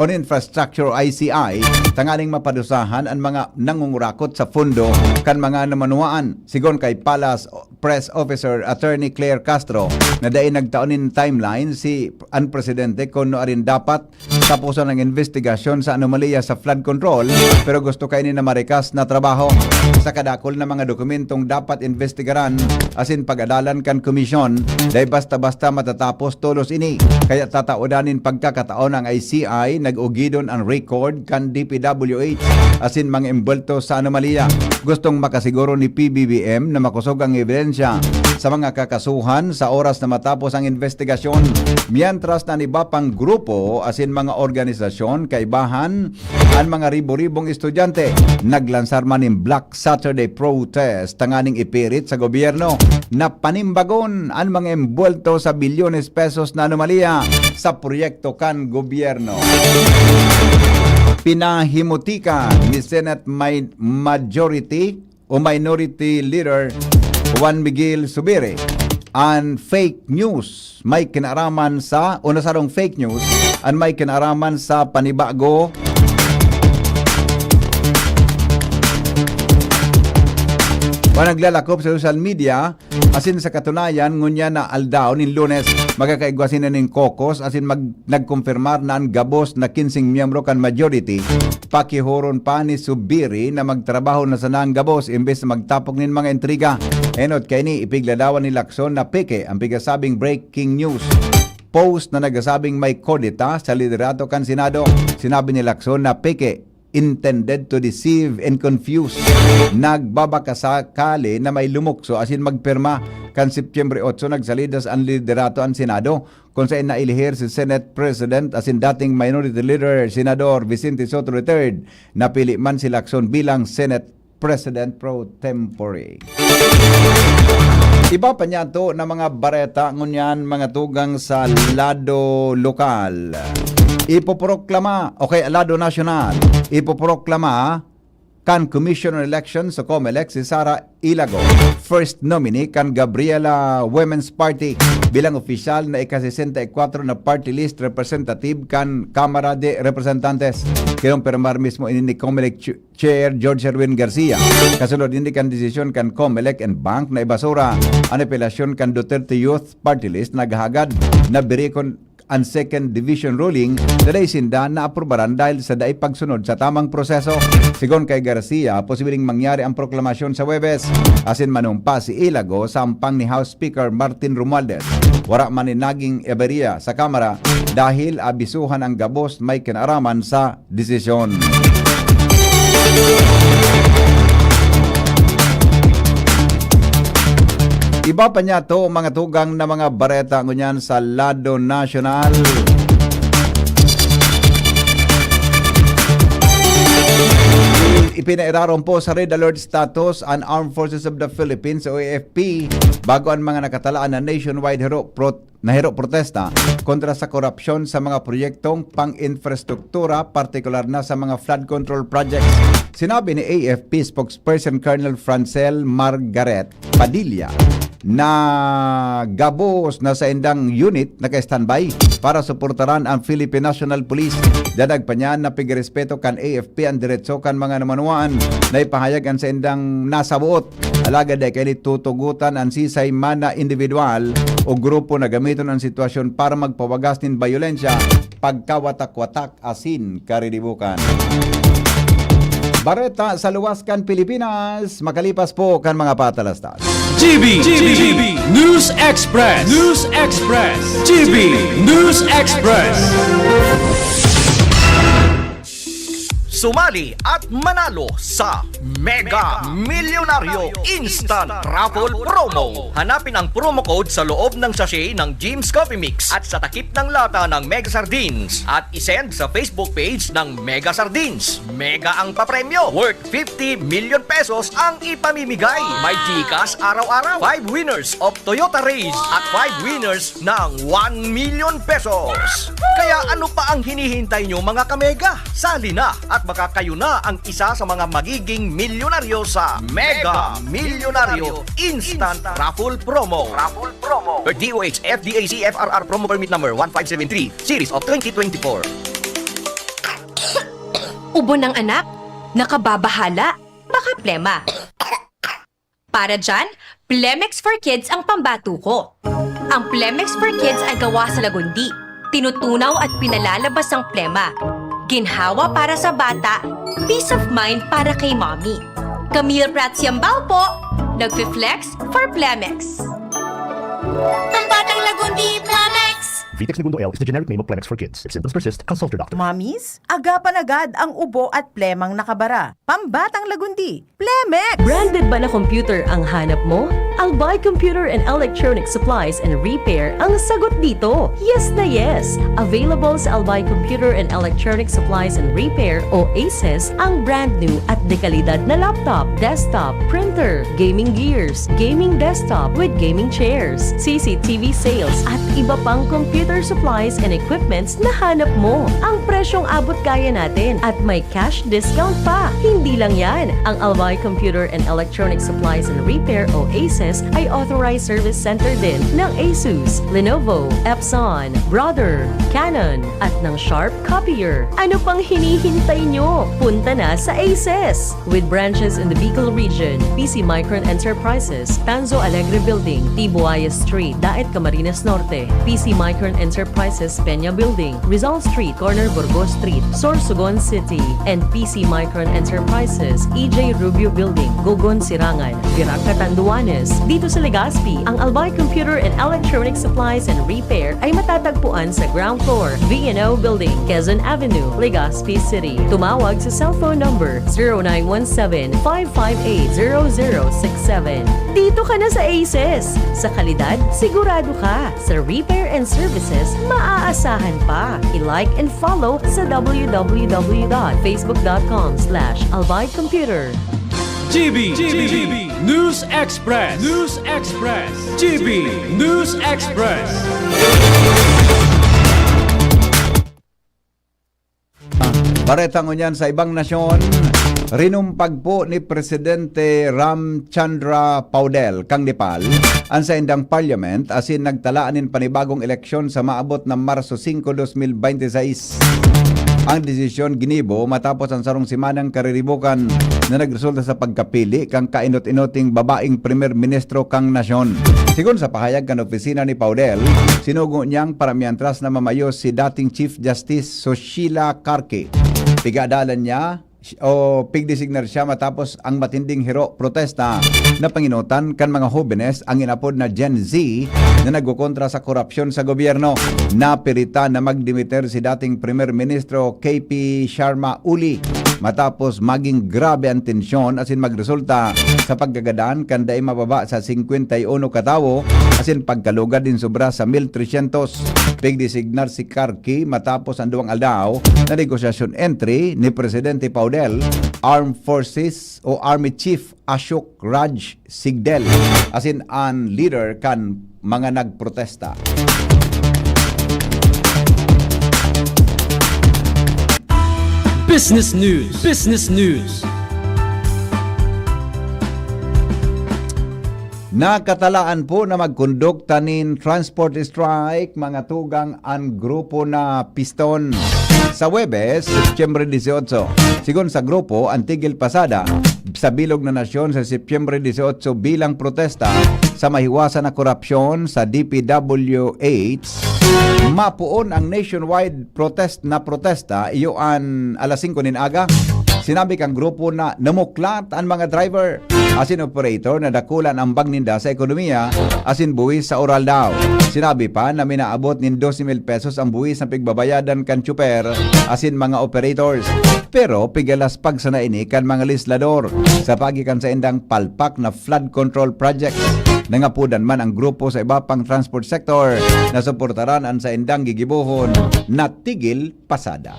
on Infrastructure, I C I, tanganing mapadusahan an mga nangungurakot sa pondo kan mga namanwaan. Sigon kay Palace Press Officer Attorney Claire Castro, na dai nagtao nin timeline si an presidente kun nuarin dapat taposon ang investigasyon sa anomalya sa flood control, pero gusto kaini na marikas na trabaho. Sa kadakul na mga dokumentong dapat investigaran asin pag-adalan kan komisyon, dai basta-basta matatapos tolos ini. Kaya tataodan nin pagkakataon ang I C I, nag-ugidon an record kan D P W H asin mga embwelto sa anomalya. Gustong makasiguro ni P B B M na makosog ang ebidensya sa mga kakasuhan sa oras na matapos ang investigasyon. Mientras na an iba pang grupo asin mga organisasyon, kaibahan an mga ribo-ribong estudyante, naglansar man nin Black Saturday protest tanganing ipirit sa gobyerno na panimbagon an mga embwelto sa bilyones pesos na anomalya sa proyekto kan gobyerno. Pinahimutika ni Senate may majority o Minority Leader Juan Miguel Zubiri an fake news. May kinaaraman sa, o nasarong fake news, an may kinaaraman sa panibago o naglalakop sa social media, asin sa katunayan, ngunyan na aldaw nin Lunes, magkakaigwa sini nin caucus, asin mag-, nagkumpirmar na an gabos na kinseng miyembro kan majority, pakihoron pa ni Zubiri na magtrabaho na sana an gabos imbes na magtapok nin mga intriga. Enot kaini, ipiglalawan ni Lacson na peke ang pigasabing breaking news post na nagsasabing may kudeta sa liderato kan Senado. Sinabi ni Lacson na peke, intended to deceive and confuse. Nagbabakasakali na may lumukso asin magpirma. Kan Setyembre otso, nagsalidas an liderato an Senado, kun saen naelihir si Senate President asin dating Minority Leader, Senador Vicente Sotto the third. Napili man si Lacson bilang Senate President pro tempore. Iba pa niyato na mga bareta ngunyan, mga tugang sa lado lokal. Ipoproklama, o kaya lado nasyonal, ipoproklama kan Commission on Elections o COMELEC si Sara Ilago, first nominee kan Gabriela Women's Party, bilang opisyal na ika-sesenta y kwatro na party list representative kan Kamara de Representantes. Kinumpirmar mismo ini ni COMELEC Ch-, Chair George Erwin Garcia. Kasunod ini kan desisyon kan COMELEC and bank na ibasura an apelasyon kan Duterte Youth Party List, naghahagad na birikon an second division ruling na dai sinda naaprubaran dahil sa dai pagsunod sa tamang proseso. Sigon kay Garcia, posibleng mangyari ang proklamasyon sa Huwebes, asin manumpa si Ilago sa ampang ni House Speaker Martin Romualdez. Wara man ni naging aberya sa Kamara dahil abisuhan ang gabos may kinaaraman sa desisyon. Iba pa niyato, mga tugang, na mga bareta ngunyan sa lado nasyonal. Ipinairarom po sa Red Alert status an Armed Forces of the Philippines o A F P bago an mga nakatalaan na nationwide hero prot-, na hero protesta kontra sa korupsyon sa mga proyektong pang-infrastruktura, partikular na sa mga flood control projects. Sinabi ni A F P spokesperson Colonel Francel Margaret Padilla na gabos na saindang unit naka-standby para suportaran ang Philippine National Police. Danag pa niya na pigrespeto kan A F P ang diretso kan mga namanwaan na ipahayag an saindang nasaboot. Alagad dai kaini tutugotan an sisay man na individual o grupo na gamiton an sitwasyon para magpawagas nin bayolensya, pagkawatak-watak asin kariribukan. Bareta sa luwas kan Pilipinas, makalipas po kan mga patalastas. G B, G B, News Express, News Express, G B News Express. Sumali at manalo sa Mega Milyonaryo Instant Raffle Promo. Hanapin ang promo code sa loob ng sachet ng Jim's Coffee Mix at sa takip ng lata ng Mega Sardines at isend sa Facebook page ng Mega Sardines. Mega ang papremyo, worth fifty million pesos ang ipamimigay. May GCash araw-araw, five winners of Toyota Raize at five winners ng one million pesos. Kaya ano pa ang hinihintay nyo, mga kamega? Sali na at Baka kayo na ang isa sa mga magiging milyonaryo sa Mega Milyonaryo Instant Raffle Promo. Raffle Promo. Per D O H F D A C F R R Promo Permit Number one five seven three, Series of twenty twenty-four. Ubo ng anak, nakababahala, baka plema. Para dyan, Plemex for Kids ang pambato ko. Ang Plemex for Kids ay gawa sa lagundi, tinutunaw at pinalalabas ang plema. Ginhawa para sa bata, peace of mind para kay mommy. Camille Prats Yambao po, nagfi-flex for Plemex. Pambatang Lagundi, Plemex! Vitex Negundo L is the generic name of Plemex for kids. If symptoms persist, consult your doctor. Mommies, agapan agad ang ubo at plemang nakabara. Pambatang Lagundi, Plemex! Branded ba na computer ang hanap mo? Albay Computer and Electronic Supplies and Repair ang sagot dito. Yes na yes! Available sa Albay Computer and Electronic Supplies and Repair o ACES ang brand new at dekalidad na laptop, desktop, printer, gaming gears, gaming desktop with gaming chairs, C C T V sales at iba pang computer supplies and equipments na hanap mo. Ang presyong abot kaya natin at may cash discount pa. Hindi lang yan, ang Albay Computer and Electronic Supplies and Repair o ACES ay authorized service center din ng Asus, Lenovo, Epson, Brother, Canon, at ng Sharp Copier. Ano pang hinihintay nyo? Punta na sa ACES! With branches in the Bicol region, P C Micron Enterprises, Tanzo Alegre Building, Tibuaya Street, Daet, Camarines Norte, P C Micron Enterprises, Peña Building, Rizal Street, corner Burgos Street, Sorsogon City, and P C Micron Enterprises, E J Rubio Building, Gogon, Sirangan, Virac, Catanduanes. Dito sa Legazpi, ang Albay Computer and Electronic Supplies and Repair ay matatagpuan sa ground floor, V and O Building, Quezon Avenue, Legazpi City. Tumawag sa cellphone number zero nine one seven, five five eight, zero zero six seven. Dito ka na sa ACES! Sa kalidad, sigurado ka! Sa repair and services, maaasahan pa! I-like and follow sa w w w dot facebook dot com slash albay computer. G B, G B, News Express, News Express, G B, News Express. Bareta ngunyan sa ibang nasyon, rinumpag po ni Presidente Ramchandra Paudel kang Nepal an saindang parliament asin nagtala nin panibagong eleksyon sa maabot na Marso singko, dos mil bente seis. Ang desisyon ginibo matapos ang sarong semanang kariribukan na nagresulta sa pagkapili kan kainot-inoting babaeng Primer Ministro kan nasyon. Sigon sa pahayag kan opisina ni Paudel, sinugo niyang para mientras na mamayo si dating Chief Justice Sushila Karki. Pigadalan niya o pigdesignar siya matapos ang matinding hero protesta na panginotan kan mga hobenes, ang inapod na Gen Z, na nagkokontra sa korupsyon sa gobyerno. Napiritan na magdimiter si dating Primer Ministro K P Sharma Oli matapos maging grabe ang tensyon asin magresulta sa pagkagadan kan dai mababa sa singkwenta y uno ka tawo asin pagkalugad nin sobra sa mil tresyentos. Pigdesignar si Karki matapos ang duwang aldaw na negosyasyon entre ni Presidente Paudel, Armed Forces o Army Chief Ashok Raj Sigdel asin an lider kan mga nagprotesta. Business News, Business News. Nakatalaan po na magkondukta nin transport strike, mga tugang, an grupo na Piston sa Huwebes, Setyembre dieciocho. Sigon sa grupo, an tigil pasada sa bilog na nasyon sa Setyembre dieciocho bilang protesta sa mahiwasan na korupsyon sa D P W H. Mapoon ang nationwide protest na protesta iyo an alas singko nin aga. Sinabi kan grupo na namuklat an mga driver asin operator na dakula an ambag ninda sa ekonomiya asin buwis sa Oral Dao. Sinabi pa na minaabot nin dose mil pesos ang buwis na pigbabayadan kan tsuper asin mga operators. Pero pigalaspag sana ini kan mga legislador sa pagi kan saindang palpak na flood control projects. Nangapodan man ang grupo sa iba pang transport sector na suportaran an saindang gigibohon na tigil pasada.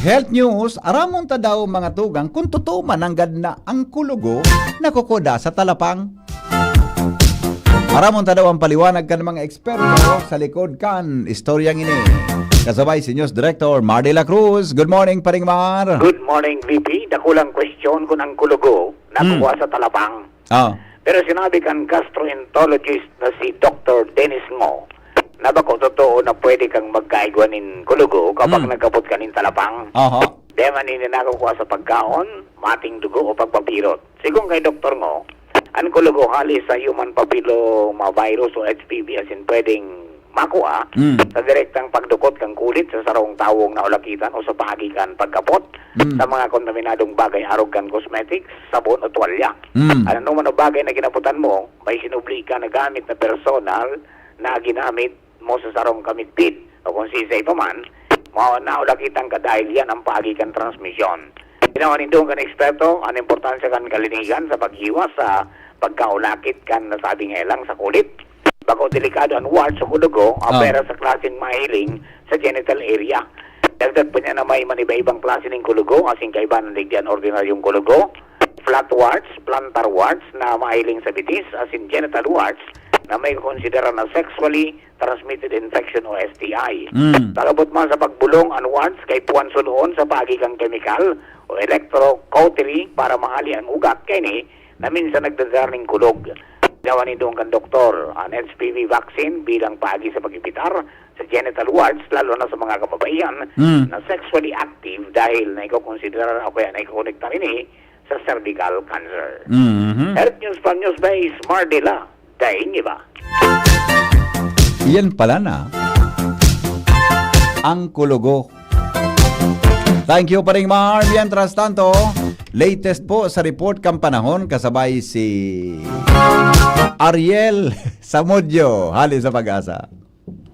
Health News, aramon ta daw, mga tugang, kung totoo man nanggad na ang kulugo na kukuda sa talapang. Aramon ta daw ang paliwanag kan mga eksperto sa likod kan istoryang ini. Kasabay si News Director Mar de la Cruz. Good morning, Paring Mar. Good morning, V P. Dakulang kwestiyon kun ang kulugo nakukuha Hmm. sa talapang. Ah. Pero sinabi kan gastroenterologist na si Doktor Dennis Ngo na bako totoo na pwede kang magkaigwa nin kulugo kapag Hmm. nagkapot ka nin talapang. Aha. Dai man ini nakukuha sa pagkaon, mating dugo o pagpapirot. Sigon kay Doktor Ngo, ang kulugo hali sa human papillomavirus o H P V asin pwedeng makua Mm. sa direktang pagdukot kan kulit sa sarong tawong naulakitan o sa paagi kan pagkapot Mm. sa mga kontaminadong bagay arog kan cosmetics, sabon o tuwalya. Mm. An anoman na bagay na ginapotan mo, may sinubli ka na gamit na personal na ginamit mo sa sarong kamidbid o kung sisay pa man, mao na ulakitan ka dahil yan ang paagi kan transmisyon. Ginawa nindong kan eksperto ang importansya kan kalinigan sa paghiwas sa pagkaulakit kan nasabing helang sa kulit. Bako delikado an warts o kulugo, ah, Ah. pera sa klaseng mahiling sa genital area. Dagdag pa niya na may maniba-ibang klase ning kulugo, asin kaiba na digdi an ordinaryong kulugo, flat warts, plantar warts na mahiling sa bitis, asin genital warts na may konsidera na sexually transmitted infection o S T I. Mm. Kalabot man sa pagbulong an warts kay puwan suloon sa paagi kan kemikal o electrocautery para mahali ang ugat, kaini na minsan nagdadala ning kulog. Dawa nindong kan doktor an H P V vaccine bilang paagi sa pag-imbitar sa genital warts, lalo na sa mga kababaihan Mm. na sexually active dahil na ikokonsidera o kaya na ikokonektar ini sa cervical cancer. Mhm. Health News from Newsbase, Mar de la, daing iba. Yan pala na ang kulugo. Thank you, Paring Mar. Mientras tanto, latest po sa report kan panahon kasabay si Ariel Samudyo, hali sa Pag-asa.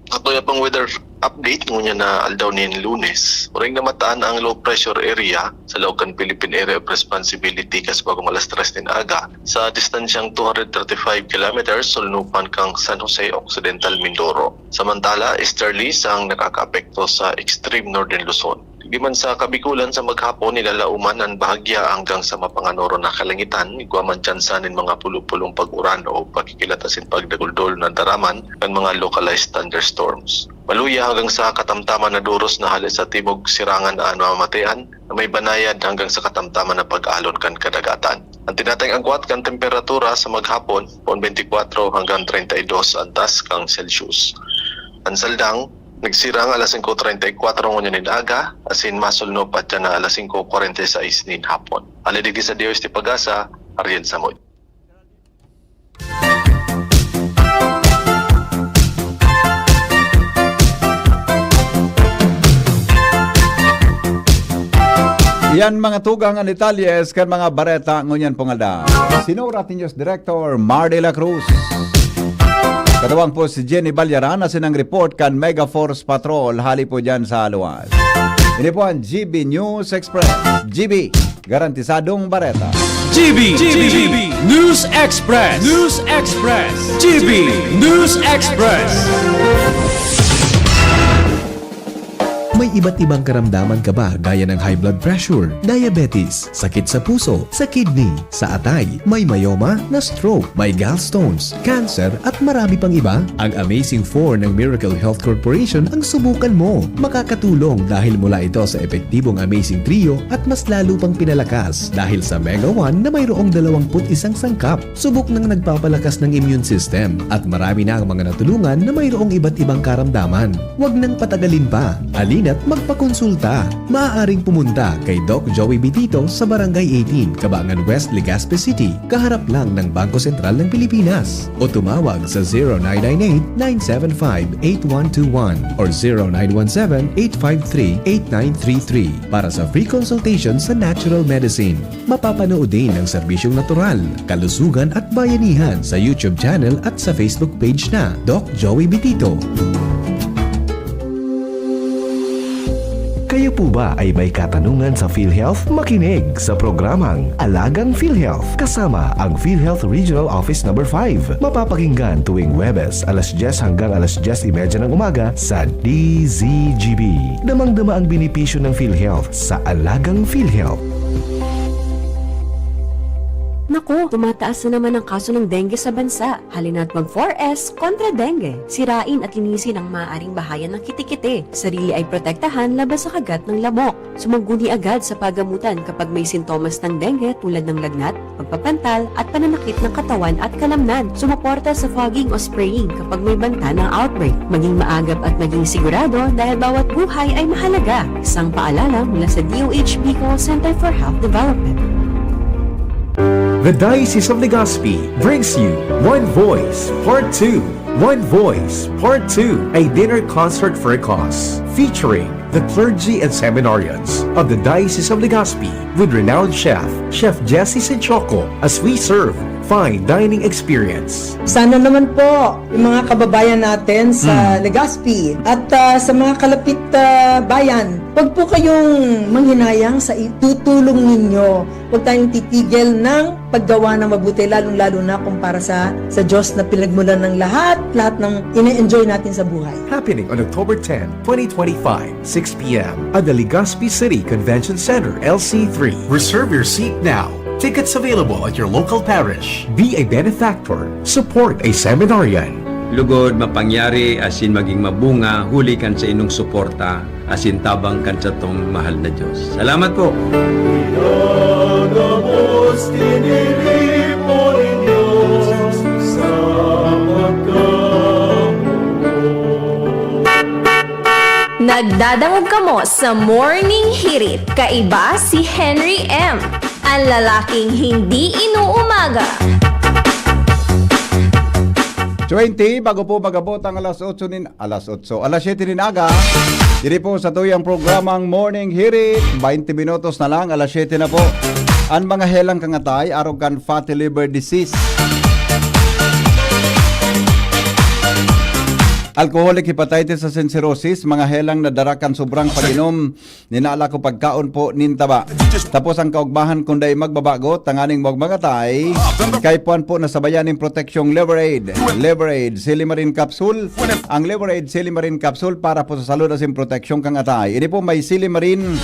Ato ya pang weather update ngunyan na aldaw nin Lunes. Uring namataan ang low pressure area sa laog kan Philippine Area of Responsibility kas bagong alas tres nin aga sa distansyang two hundred thirty-five kilometers sulnupan kan San Jose Occidental, Mindoro. Samantala, easterlies ang nakakaapekto sa extreme northern Luzon. Di man sa Kabikulan sa maghapon, nilalauman an bahagya hanggang sa mapanganoron na kalangitan, igwa man tsansa nin mga pulo-pulong pag-uran o pagkikilat asin pagdaguldol na daraman kan mga localized thunderstorms. Maluya hanggang sa katamtaman na duros na hale sa timog sirangan an mamamatean na may banayad hanggang sa katamtaman na pag-alon kan kadagatan. An tinatayong agwat kan temperatura sa maghapon, poon twenty-four hanggang treinta y dos antas kan Celsius. An saldang, nagsirang alas singko treinta y kuwatro ngunyan nin aga, asin masulnop pa dyan na alas singko kwarenta y seis nin hapon. Hale digdi sa D O S T Pag-asa, Ariel Samoy. Yan mga tugang an detalyes kan mga bareta ngunyan pong aldaw. Sinurat ninyo si Director Mar de la Cruz. Katuwang po si Jenny Balyaran na sinang report kan Mega Force Patrol hali po dyan sa Aluas. Ini po ang G B News Express. G B, garantisadong bareta. G B, G B, News Express, News Express, G B News Express. May iba't ibang karamdaman ka ba gaya ng high blood pressure, diabetes, sakit sa puso, sa kidney, sa atay, may myoma, na-stroke, may gallstones, cancer, at marami pang iba? Ang Amazing Four ng Miracle Health Corporation ang subukan mo. Makakatulong dahil mula ito sa epektibong Amazing Trio at mas lalo pang pinalakas dahil sa Mega One na mayroong dalawampu't isang sangkap. Subok nang nagpapalakas ng immune system at marami na ang mga natulungan na mayroong iba't ibang karamdaman. Huwag nang patagalin pa. Halina't magpakonsulta. Maaaring pumunta kay Doc Joey Bitito sa Barangay eighteen, Cabangan West, Legazpi City, kaharap lang ng Bangko Sentral ng Pilipinas. O tumawag sa zero nine nine eight, nine seven five, eight one two one or zero nine one seven, eight five three, eight nine three three para sa free consultation sa natural medicine. Mapapanood din ang serbisyong natural, kalusugan at bayanihan sa YouTube channel at sa Facebook page na Doc Joey Bitito. Kayo po ba ay may katanungan sa PhilHealth? Makinig sa programang Alagang PhilHealth kasama ang PhilHealth Regional Office Number five. Mapapakinggan tuwing Huwebes, alas dyes hanggang alas dyes y media ng umaga sa D Z G B. Damang-dama ang benepisyo ng PhilHealth sa Alagang PhilHealth. Naku, tumataas na naman ang kaso ng dengue sa bansa. Halina't mag four S kontra dengue. Sirain at linisin ang maaaring bahayan ng kitikite. Sarili ay protektahan laban sa kagat ng lamok. Sumangguni agad sa pagamutan kapag may sintomas ng dengue tulad ng lagnat, pagpapantal, at pananakit ng katawan at kalamnan. Sumuporta sa fogging o spraying kapag may banta ng outbreak. Maging maagap at maging sigurado dahil bawat buhay ay mahalaga. Isang paalala mula sa D O H Bicol Center for Health Development. The Diocese of Legazpi brings you One Voice Part two. One Voice Part two, a dinner concert for a cause, featuring the clergy and seminarians of the Diocese of Legazpi with renowned chef, Chef Jesse Sinchoco, as we serve fine dining experience. Sana naman po, yung mga kababayan natin sa Legazpi at ah, sa mga kalapit ah, bayan, huwag po kayong manghinayang sa itutulong ninyo. Huwag tayong titigil ng paggawa ng mabuti, lalong-lalo na kung para sa, sa Diyos na pinagmulan ng lahat, lahat ng ine-enjoy natin sa buhay. Happening on October ten, twenty twenty-five, six p m at the Legazpi City Convention Center, L C three. Reserve your seat now. Tickets available at your local parish. Be a benefactor. Support a seminarian. Lugod, mapangyari asin maging mabunga huli kan sa inong suporta asin tabang kan satong mahal na Diyos. Salamat po! Pinagabos, tiniripo nin Diyos sa pagkamuot. Nagdadangog kamo sa Morning Hirit. Kaiba si Henry M, ang lalaking hindi inuumaga. Twenty, bago po mag-abot ang alas otso nin, alas otso, alas siyete nin aga, diri po sa tuyang programang Morning Hirit, twenty minutos na lang, alas siyete na po. An mga helang kangatay, arog kan fatty liver disease, alcoholic hepatitis asin cirrhosis, mga helang na dara kan sobrang pag-inom nin alak o pagkaon po nin taba. Tapos ang kaugmahan kun dai magbabago, tanganing magmagatay, kaipuhan po na sabayan nin proteksyong Liver Aid. Liver Aid, Silimarin Capsule. Ang Liver Aid, Silimarin Capsule para po sa salud asin proteksyon kang atay. Ini po may Silimarin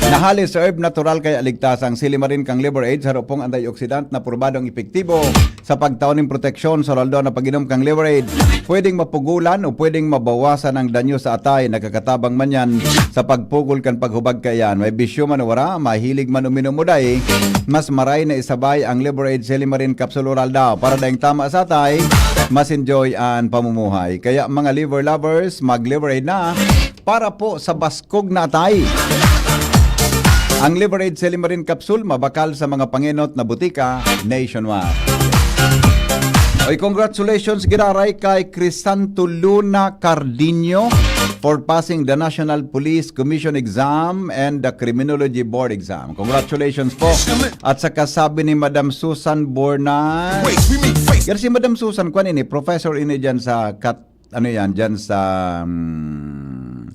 na halis sa herb natural kaya ligtas ang Silimarin kang Liver Aid, saro pong antioxidant na probadong epektibo sa pagtao nin proteksyon sa aldaw na pag-inom kang Liver Aid. Pwedeng mapugulan o pwedeng mabawasan ang danyo sa atay. Nakakatabang man yan sa pagpugol kan paghubag kaiyan. May bisyo man o wara, mahilig man uminom o dai, mas maray na isabay ang Liver Aid Silimarin Capsule Oral daw. Para daing tama sa atay, mas enjoy an pamumuhay. Kaya mga liver lovers, mag Liver Aid na para po sa baskog na atay. Ang Liver Aid Silimarin Capsule mabakal sa mga pangenot na butika nationwide. Oy, congratulations giraray kay Crisanto Luna Cardinho for passing the National Police Commission Exam and the Criminology Board Exam. Congratulations po. At sa kasabi ni Madam Susan Bornay. Yan si Madam Susan, kwan ini, professor ini dyan sa Kat ano yan, dyan sa um,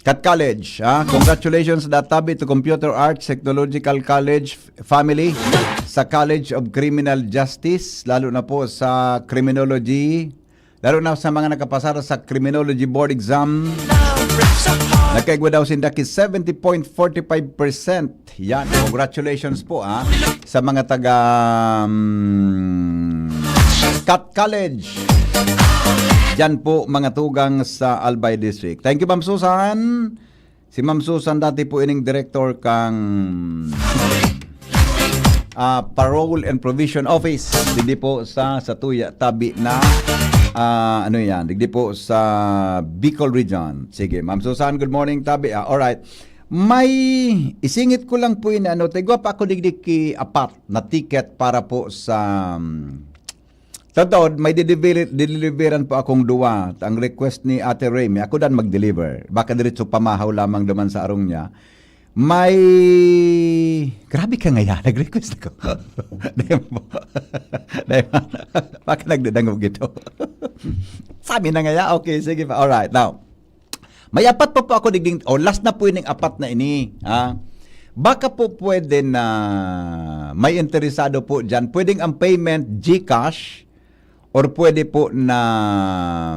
Cat College. Ha? Congratulations, Databi, to Computer Arts Technological College f- family, sa College of Criminal Justice, lalo na po sa Criminology, lalo na sa mga nakapasar sa Criminology Board Exam. Nagkaigwa daw sinda ki seventy point forty five percent. Yan, congratulations po ha, sa mga taga um, Cat College. Diyan po mga tugang sa Albay District. Thank you, Ma'am Susan. Si Ma'am Susan dati po ining director kang ah, Parole and Provision Office. Digdi po sa Satuya, tabi na ah, ano yan? Digdi po sa Bicol Region. Sige, Ma'am Susan, good morning, tabi. Ah, all right. May isingit ko lang po ini, ano, tigwa pa ako digdi ki apat na ticket para po sa um, Totoo, may didibili- dideliveran po akong duwa. Ang request ni Ate Remy, ako dan mag-deliver. Baka diretso pamahaw lamang duman sa arong niya. May... Grabe ka ngaya, nag-request ako. Dahil mo, dahil mo, baka nagdadangog ito. Sabi na ngaya, okay, sige pa. Alright, now, may apat pa po ako digding, o last na po ining apat na ini, ha? Baka po pwede na may interesado po dyan. Pwedeng ang payment, GCash, or pwede po na,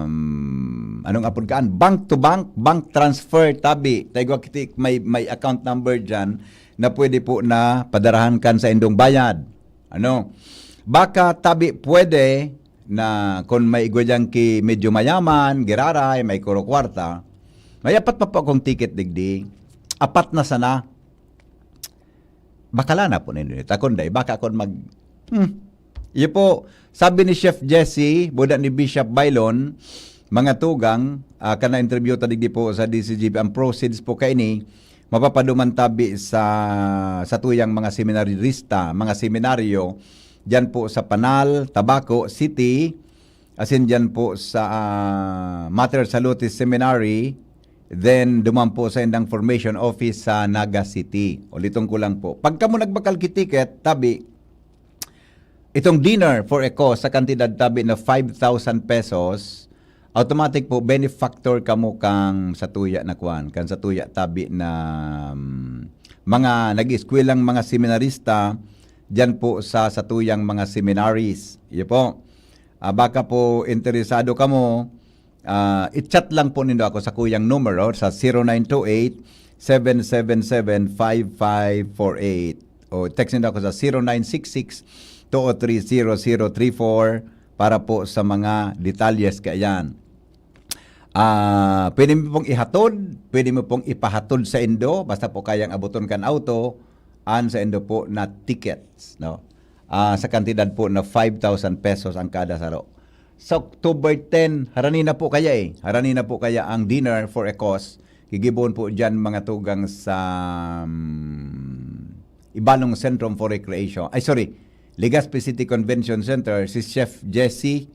um, anong apod kaan? Bank to bank, bank transfer, tabi. Tayo kiti, may, may account number dyan na pwede po na padarahan kan saindong bayad. Ano? Baka tabi pwede na kun may igwa diyan ki medyo mayaman, giraray, may kuro kwarta, may apat pa po akong ticket digdi. Apat na sana. Bakala na po ninyo ito. Akon dai, baka akon mag, hmm. Iyo po, sabi ni Chef Jesse, buda ni Bishop Bailon, mga tugang, ah, kana interview ta digdi po sa D C G B, ang proceeds po kaini, mapapaduman tabi sa, sa tuyang mga seminarista, mga seminaryo, diyan po sa Panal, Tabaco City, asin diyan po sa, ah, Mater Salutis Seminary, then duman po sa indang formation office sa Naga City. Uliton ko lang po. Pagka mo nagbakal ki ticket, tabi, itong dinner for a cause sa kantidad tabi na five thousand pesos, automatic po, benefactor kamo kang satuya na kwan, kang satuya tabi na, mm, mga nag-eskwelahang mga seminarista diyan po sa satuyang mga seminaries. Iyo po. Ah, baka po interesado kamo, ah, i-chat lang po nindo ako sa kuyang numero sa zero nine two eight, seven seven seven, five five four eight. O text nindo ako sa zero nine six six, two oh three, zero zero three four para po sa mga detalyes kaiyan. Ah, pwede mo pong ihatod, pwede mo pong ipahatod sa indo, basta po kayang aboton kan auto, an sa indo po na tickets, no? Ah, sa kantidad po na five thousand pesos ang kada saro. Sa October ten, harani na po kaya eh. Harani na po kaya ang dinner for a cause. Gigibohon po diyan mga tugang sa, um, Ibalong Centrum for Recreation. Ay, sorry. Legazpi City Convention Center, si Chef Jesse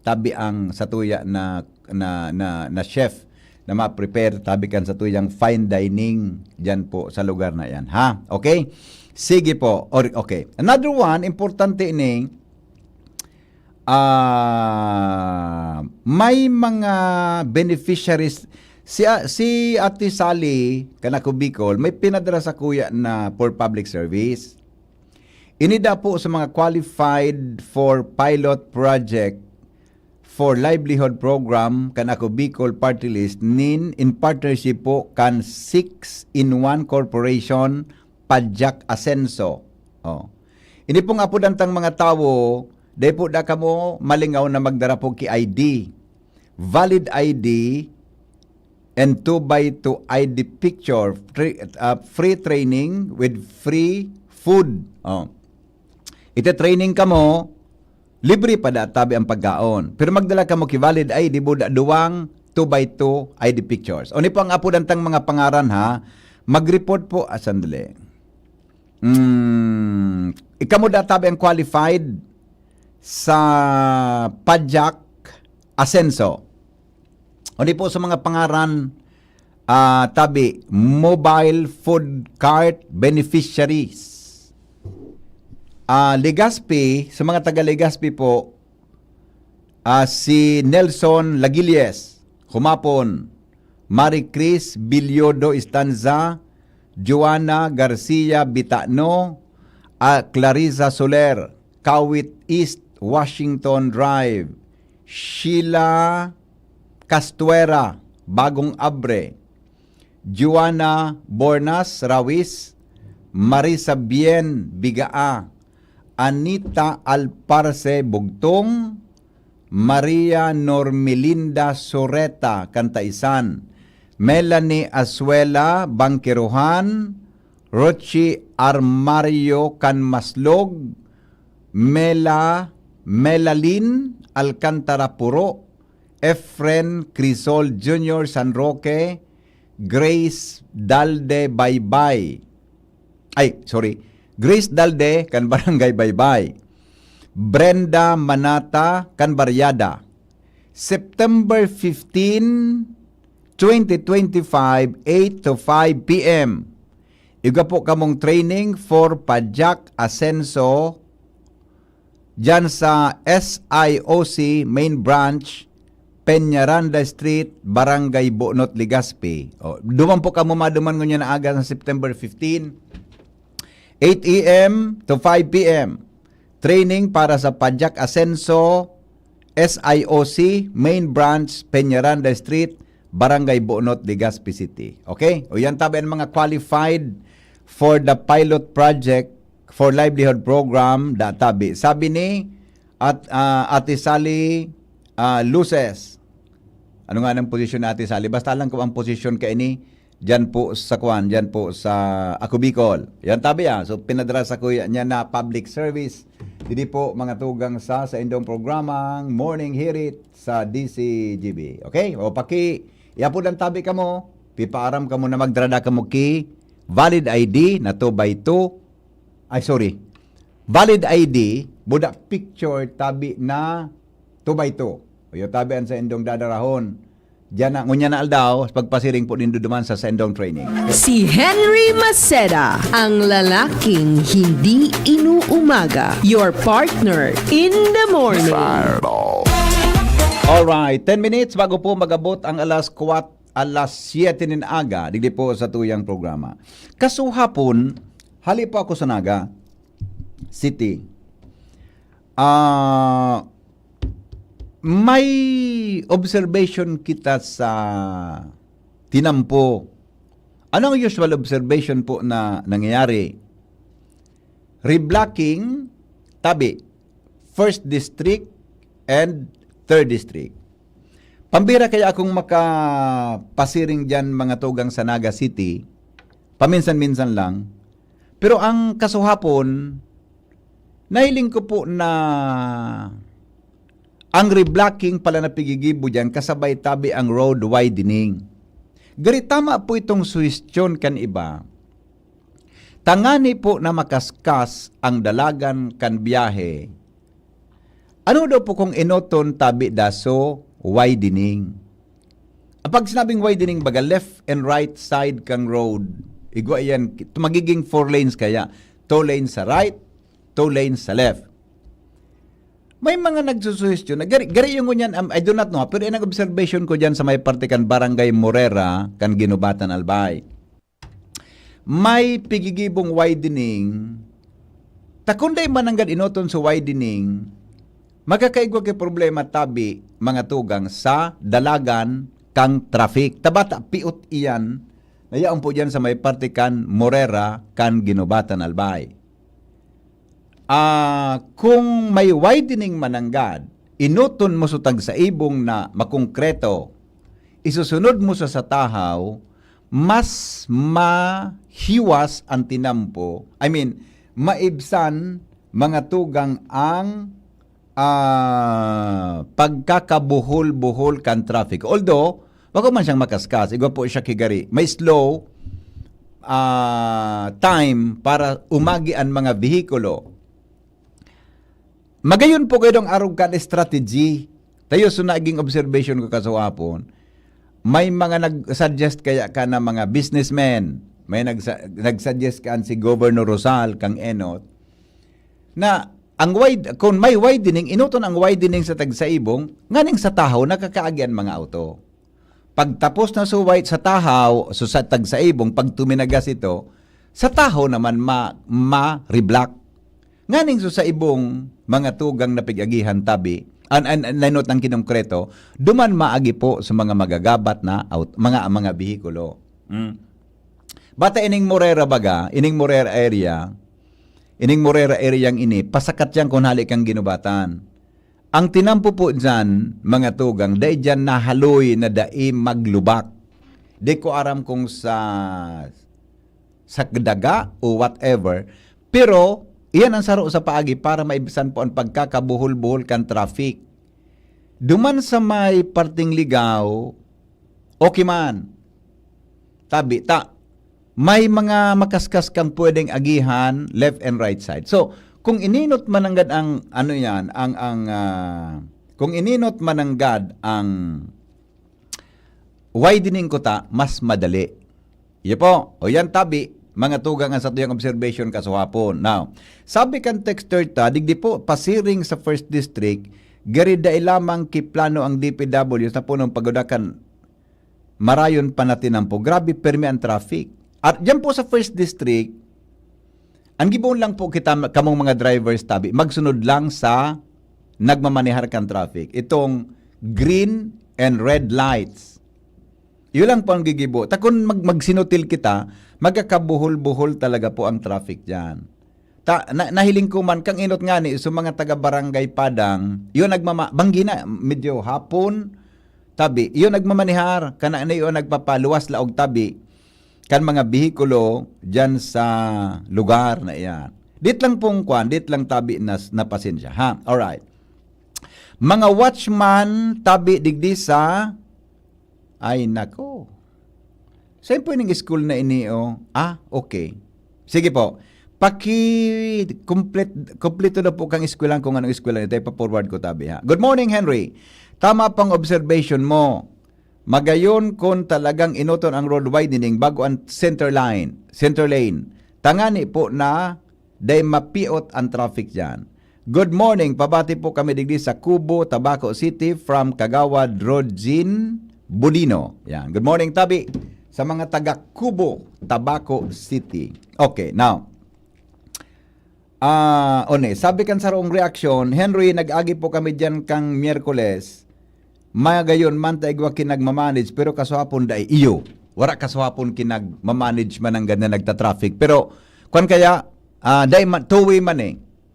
tabi ang satuya na, na, na, na chef na ma-prepare tabi kan satuyang fine dining diyan po sa lugar na yan. Ha? Okay? Sige po. Or, okay. Another one, importante ini, ah, may mga beneficiaries. Si, ah, si Ate Sally, kan Ako Bicol, may pinadara sakuya na for public service. Ini daw po sa mga qualified for pilot project for livelihood program kan Ako Bicol Party List nin in partnership po kan six-in-one Corporation, Padjak Asenso. Oh. Ini pong apodan tang mga tawo, dai po da kamo malingaw na magdara po ki I D. Valid I D and two by two I D picture, free, ah, free training with free food. Oh. Ite-training kamo, libre pa da tabi ang pagkaon. Pero magdala kamo ki valid I D, buda duwang two by two I D pictures. O ni po ang apodan tang mga pangaran, ha? Mag-report po, ah, sandali. Mm, ikamo da tabi ang qualified sa Padjak Asenso. O di po sa mga pangaran, ah, tabi, mobile food cart beneficiaries. Ah, Legazpi, sa mga taga Legazpi po, ah, si Nelson Lagilles, humapon, Marie Chris Bilyodo Estanza, Joanna Garcia Bitano, ah, Clarissa Soler, Kawit East, Washington Drive, Sheila Castuera, Bagong Abre, Joanna Bornas Rawis, Marisa Bien Bigaa, Anita Alparse Bugtong, Maria Normelinda Soreta, kan Taisan, Melanie Asuela Bangkiruhan, Rochi Armario kan Maslog, Mela, Melalin Alcantara Puro, Efren Crisol Junior San Roque, Grace Dalde Baybay. Ay, sorry. Grace Dalde kan Barangay Baybay. Brenda Manata kan Baryada. September fifteen, twenty twenty-five, eight to five P M. Igwa po kamong training for Padjak Asenso diyan sa S I O C main branch, Peñaranda Street, Barangay Bunot, Legazpi. O, duman po kamo maduman ngunyan na aga sa September fifteen, eight A M to five P M. Training para sa Padjak Asenso, S I O C, main branch, Peñaranda Street, Barangay Bunot, Legazpi City. Okay? O yan tabi ang mga qualified for the pilot project for livelihood program, da tabi. Sabi ni at, ah, Ate Sally, ah, Luces. Ano nga ang posisyon ni Ate Sally? Basta lang ko ang posisyon ka ini, dyan po sa kwan, dyan po sa Ako Bicol. Yan tabi, ah. So, pinadala sa kuya niya na public service. Didi po, mga tugang sa, sa indong programang Morning Hirit sa D C G B. Okay? O, paki, iapod lang tabi kamo, pipaaram kamo na magdrada kamo ki valid I D na two by two. Ay, sorry. Valid I D, buda picture tabi na two by two. O, iyo tabi an sa indong dadarahon. Diyan na, ngunyan na aldaw, pagpasiring po nindo duman sa sendong training. Si Henry Maceda, ang lalaking hindi inuumaga. Your partner in the morning. Alright, ten minutes bago po magabot ang alas kwat, alas siyete nin aga, digdi po sa tuyang programa. Kasuhapon, hali po ako sa Naga City. Ah, may observation kita sa tinampo. Ano ang usual observation po na nangyayari? Reblocking, tabi, first district and third district. Pambira kaya akong makapasiring dyan, mga tugang sa Naga City, paminsan-minsan lang. Pero ang kasuhapon, nahiling ko po na ang reblocking pala na pigigibo dyan, kasabay tabi ang road widening. Gari tama po itong suhestyon kan iba. Tangani po na makaskas ang dalagan kan biyahe. Ano daw po kung enoton tabi daso widening? Ang pag sinabing widening, baga left and right side kang road, igwa yan, magiging four lanes kaya. Two lanes sa right, two lanes sa left. May mga nagsusuhestyon na gari, gari yung ngunyan, um, I do not know, pero yung observation ko dyan sa may parte kan Barangay Morera, kan Ginubatan Albay. May pigigibong widening, ta kun dai man nanggad enoton sa widening, magkakaigwa kay problema tabi, mga tugang, sa dalagan kang traffic. Tabata, piot iyan, na yaon po dyan sa may parte kan Morera, kan Ginubatan Albay. Ah, kung may widening mananggad, enoton mo sa tagsaibong na makongkreto, isusunod mo sa satahaw, mas mahiwas ang tinampo, I mean, maibsan, mga tugang, ang, ah, pagkakabuhol-buhol kan traffic. Although, bako man siyang makaskas, igwa po siya kigari. May slow, ah, time para umagi ang mga vehikulo. Magayon po kayo dong arog kan strategy. Tayo, so naging observation ko kasuhapon, may mga nag-suggest kaya ka na mga businessmen, may nagsa- nag-suggest kan si Governor Rosal, kang Enot, na ang wide, kung may widening, enoton ang widening sa tagsaibong, nganing sa tahaw, nakakaagi an mga auto. Pagtapos na suway sa tahaw, so sa tagsaibong, pag tuminagas ito, sa tahaw naman ma, ma-reblock. Nganing so sa ibong mga tugang na pig-agihan tabi, an, an, an, nainot ng kinongkreto, duman maagi po sa mga magagabat na out, mga, mga bihikulo. Mm. Bata ining Morera baga, ining Morera area, ining Morera area yang ini, pasakat yang kun hali kang Ginubatan. Ang tinampo po dyan, mga tugang, dai dyan nahaloy na dai maglubak. Di ko aram kung sa, sa daga o whatever, pero iyan ang saro sa paagi para maibsan po ang pagkakabuhol-buhol kan traffic. Duman sa may parting Ligao, okay man. Tabi, ta, may mga makaskas kang pwedeng agihan, left and right side. So, kung ininot mananggad ang, ano yan, ang, ang, ah, kung ininot mananggad ang widening kuta, mas madali. Iyo po. O yan, tabi, mga tugang, ang satuyang observation kasuhapon. Now, sabi kan texter ta, digdi po, pasiring sa first district, gari dai lamang ki plano ang D P W sa punong pagudakan marayon pa na tinampo. Grabe, permi ang traffic. At dyan po sa first district, ang giboon lang po kita, kamong mga drivers tabi, magsunod lang sa nagmamanehar kan traffic. Itong green and red lights. Iyo lang po ang gigibo. Ta kun mag-, magsinutil kita, magkakabuhol-buhol talaga po ang traffic diyan. Ta-, na-, nahiling ko man, kang inot ngani, so mga taga Barangay Padang, iyo nagmama-, banggi na, medyo hapon, tabi, iyo nagmamanihar, kana na iyo nagpapaluwas laog tabi, kan mga behikulo diyan sa lugar na iyan. Dit lang pong kwan, dit lang tabi na, na pasensya, ha? Alright. Mga watchman tabi digdi sa, ay nako. Saan po yung school na ini, oh? Ah, okay. Sige po. Paki-, complete, kompleto na po kang eskwelahan kung anong eskwela nito. Ipa-forward ko tabi, ha. Good morning, Henry. Tama pang observation mo. Magayon kun talagang enoton ang road widening bago ang center line, center lane. Tangani po na dai mapiot ang traffic diyan. Good morning, pabati po kami digdi sa Kubo, Tabaco City from Kagawad Rodjin Budino. Yan. Good morning, tabi sa mga taga Kubo, Tabaco City. Okay, now, ah, one, sabi kan sarong reaksyon, "Henry, nag-agi po kami diyan kang Miyerkules. Magayon man ta igwa kinagmamanage, pero kasuhapon dai iyo." Wara kasuhapon kinagmamanage man ang ganda nagta-traffic. Pero, kwan kaya, ah, dai man, two-way man eh.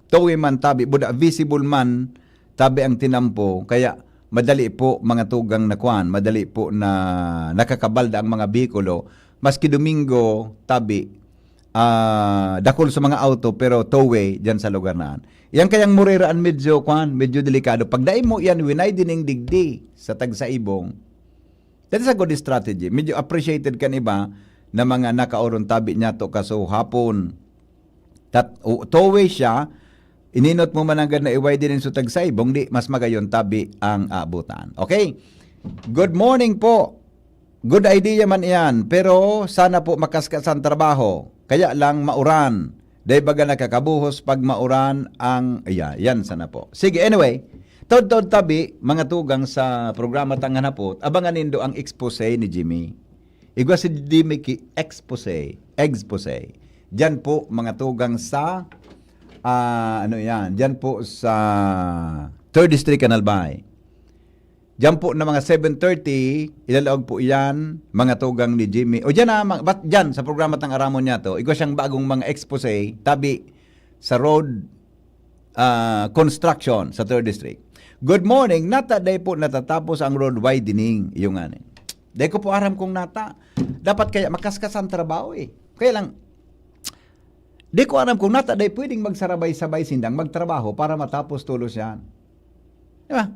Two-way man tabi, buda visible man, tabi ang tinampo. Kaya, madali po mga tugang na kwan, madali po na nakakabalda ang mga behikulo. Maski Domingo, tabi, ah, dakul sa mga auto, pero two-way diyan sa lugar na yan. Yan kayang Moreira an medyo, kwan, medyo delikado. Pag dai mo yan, winay dining digdi sa Tagsaibong. That is a good strategy. Medyo appreciated kan iba na mga nakaoron tabi niya to kaso hapon. Tat-, o, two-way siya, ininot mo man ang na iway din sa Tagsaibong, di mas magayon tabi ang aabutan. Okay? Good morning po. Good idea man iyan, pero sana po makaskas ang trabaho. Kaya lang mauran. Dai baga nakakabuhos pag mauran ang, iya, yan sana po. Sige, anyway, taod-taod tabi, mga tugang sa programa Tangan Hapot, abangan nindo ang expose ni Jimmy. Igwa si Jimmy ki expose, expose. Diyan po, mga tugang sa, ah, ano yan, diyan po sa Third District, Canalbay. Diyan po na mga seven thirty, ilalaog po iyan, mga tugang ni Jimmy. O diyan na, ma-, bat diyan sa programa tang aramon niya to, igwa siyang bagong mga expose, tabi sa road, ah, construction sa third district. Good morning, nata dai po natatapos ang road widening, iyo ngani. Dai ko po aram kung nata. Dapat kaya makaskas ang trabaho eh. Kaya lang, di ko aram kung nata dai pwedeng magsarabay-sabay sindang magtrabaho para matapos tulos yan. Di ba?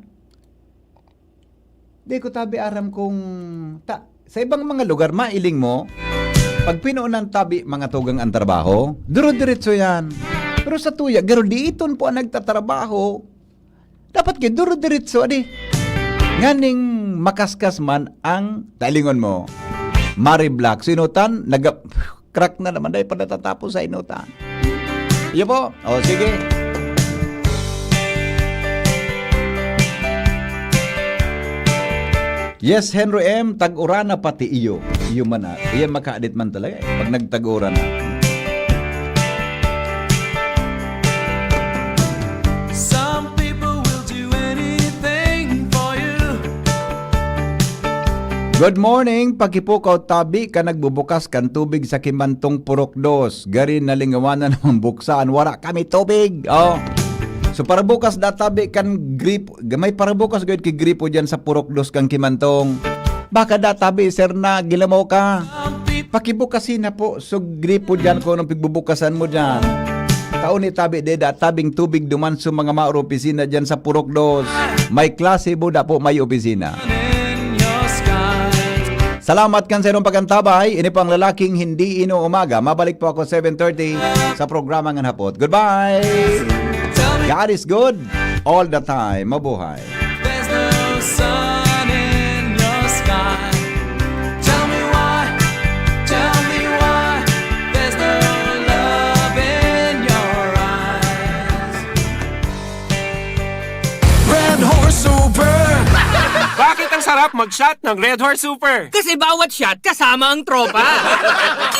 Di ko tabi aram kung ta-, sa ibang mga lugar, mailing mo, pag pinuunan tabi mga tugang ang trabaho, duro-diretso yan. Pero sa tuya, garo diiton po ang nagtatrabaho. Dapat kay duro-diretso, adi. Nganing makaskas man ang talingon mo. Mari Black, sinutan, naga-, crack na naman, dahil pa natatapos sa inutan. Iyo po. O, sige. Yes, Henry M, tag-uran na pati iyo. Iyo man na. Iyan makaadit man talaga eh. Pag nagtag-uran na. Some people will do anything for you. Good morning, pakipukaw tabi ka nagbubukas kan tubig sa Kimantong Purok Dos. Gari nalingawan na naman buksan, wara kami tubig. Oh. So parabukas da tabi kan gripo, may parabukas gayud ki gripo diyan sa Purok Dos kan Kimantong. Baka da tabi, sir, na gilamo ka. Pakibukasi na po so gripo diyan kung anong pigbubukasan mo diyan. Tao ni tabi deda tabing tubig duman sa mga mauro opisina diyan sa Purok Dos. May klase buda po, may opisina. Salamat kan sa inyong pagkantabay. Ini po ang lalaking hindi inuumaga. Mabalik po ako seven thirty sa programa Ngan Hapot. Goodbye! God is good all the time. Mabuhay! There's no sun in your sky. Tell me why, tell me why. There's no love in your eyes. Red Horse Super! Bakit ang sarap mag-shot ng Red Horse Super? Kasi bawat shot kasama ang tropa.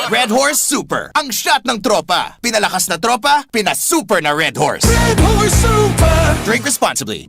Red Horse Super, ang shot ng tropa. Pinalakas na tropa, pinasuper na Red Horse. Red Horse Super! Drink responsibly.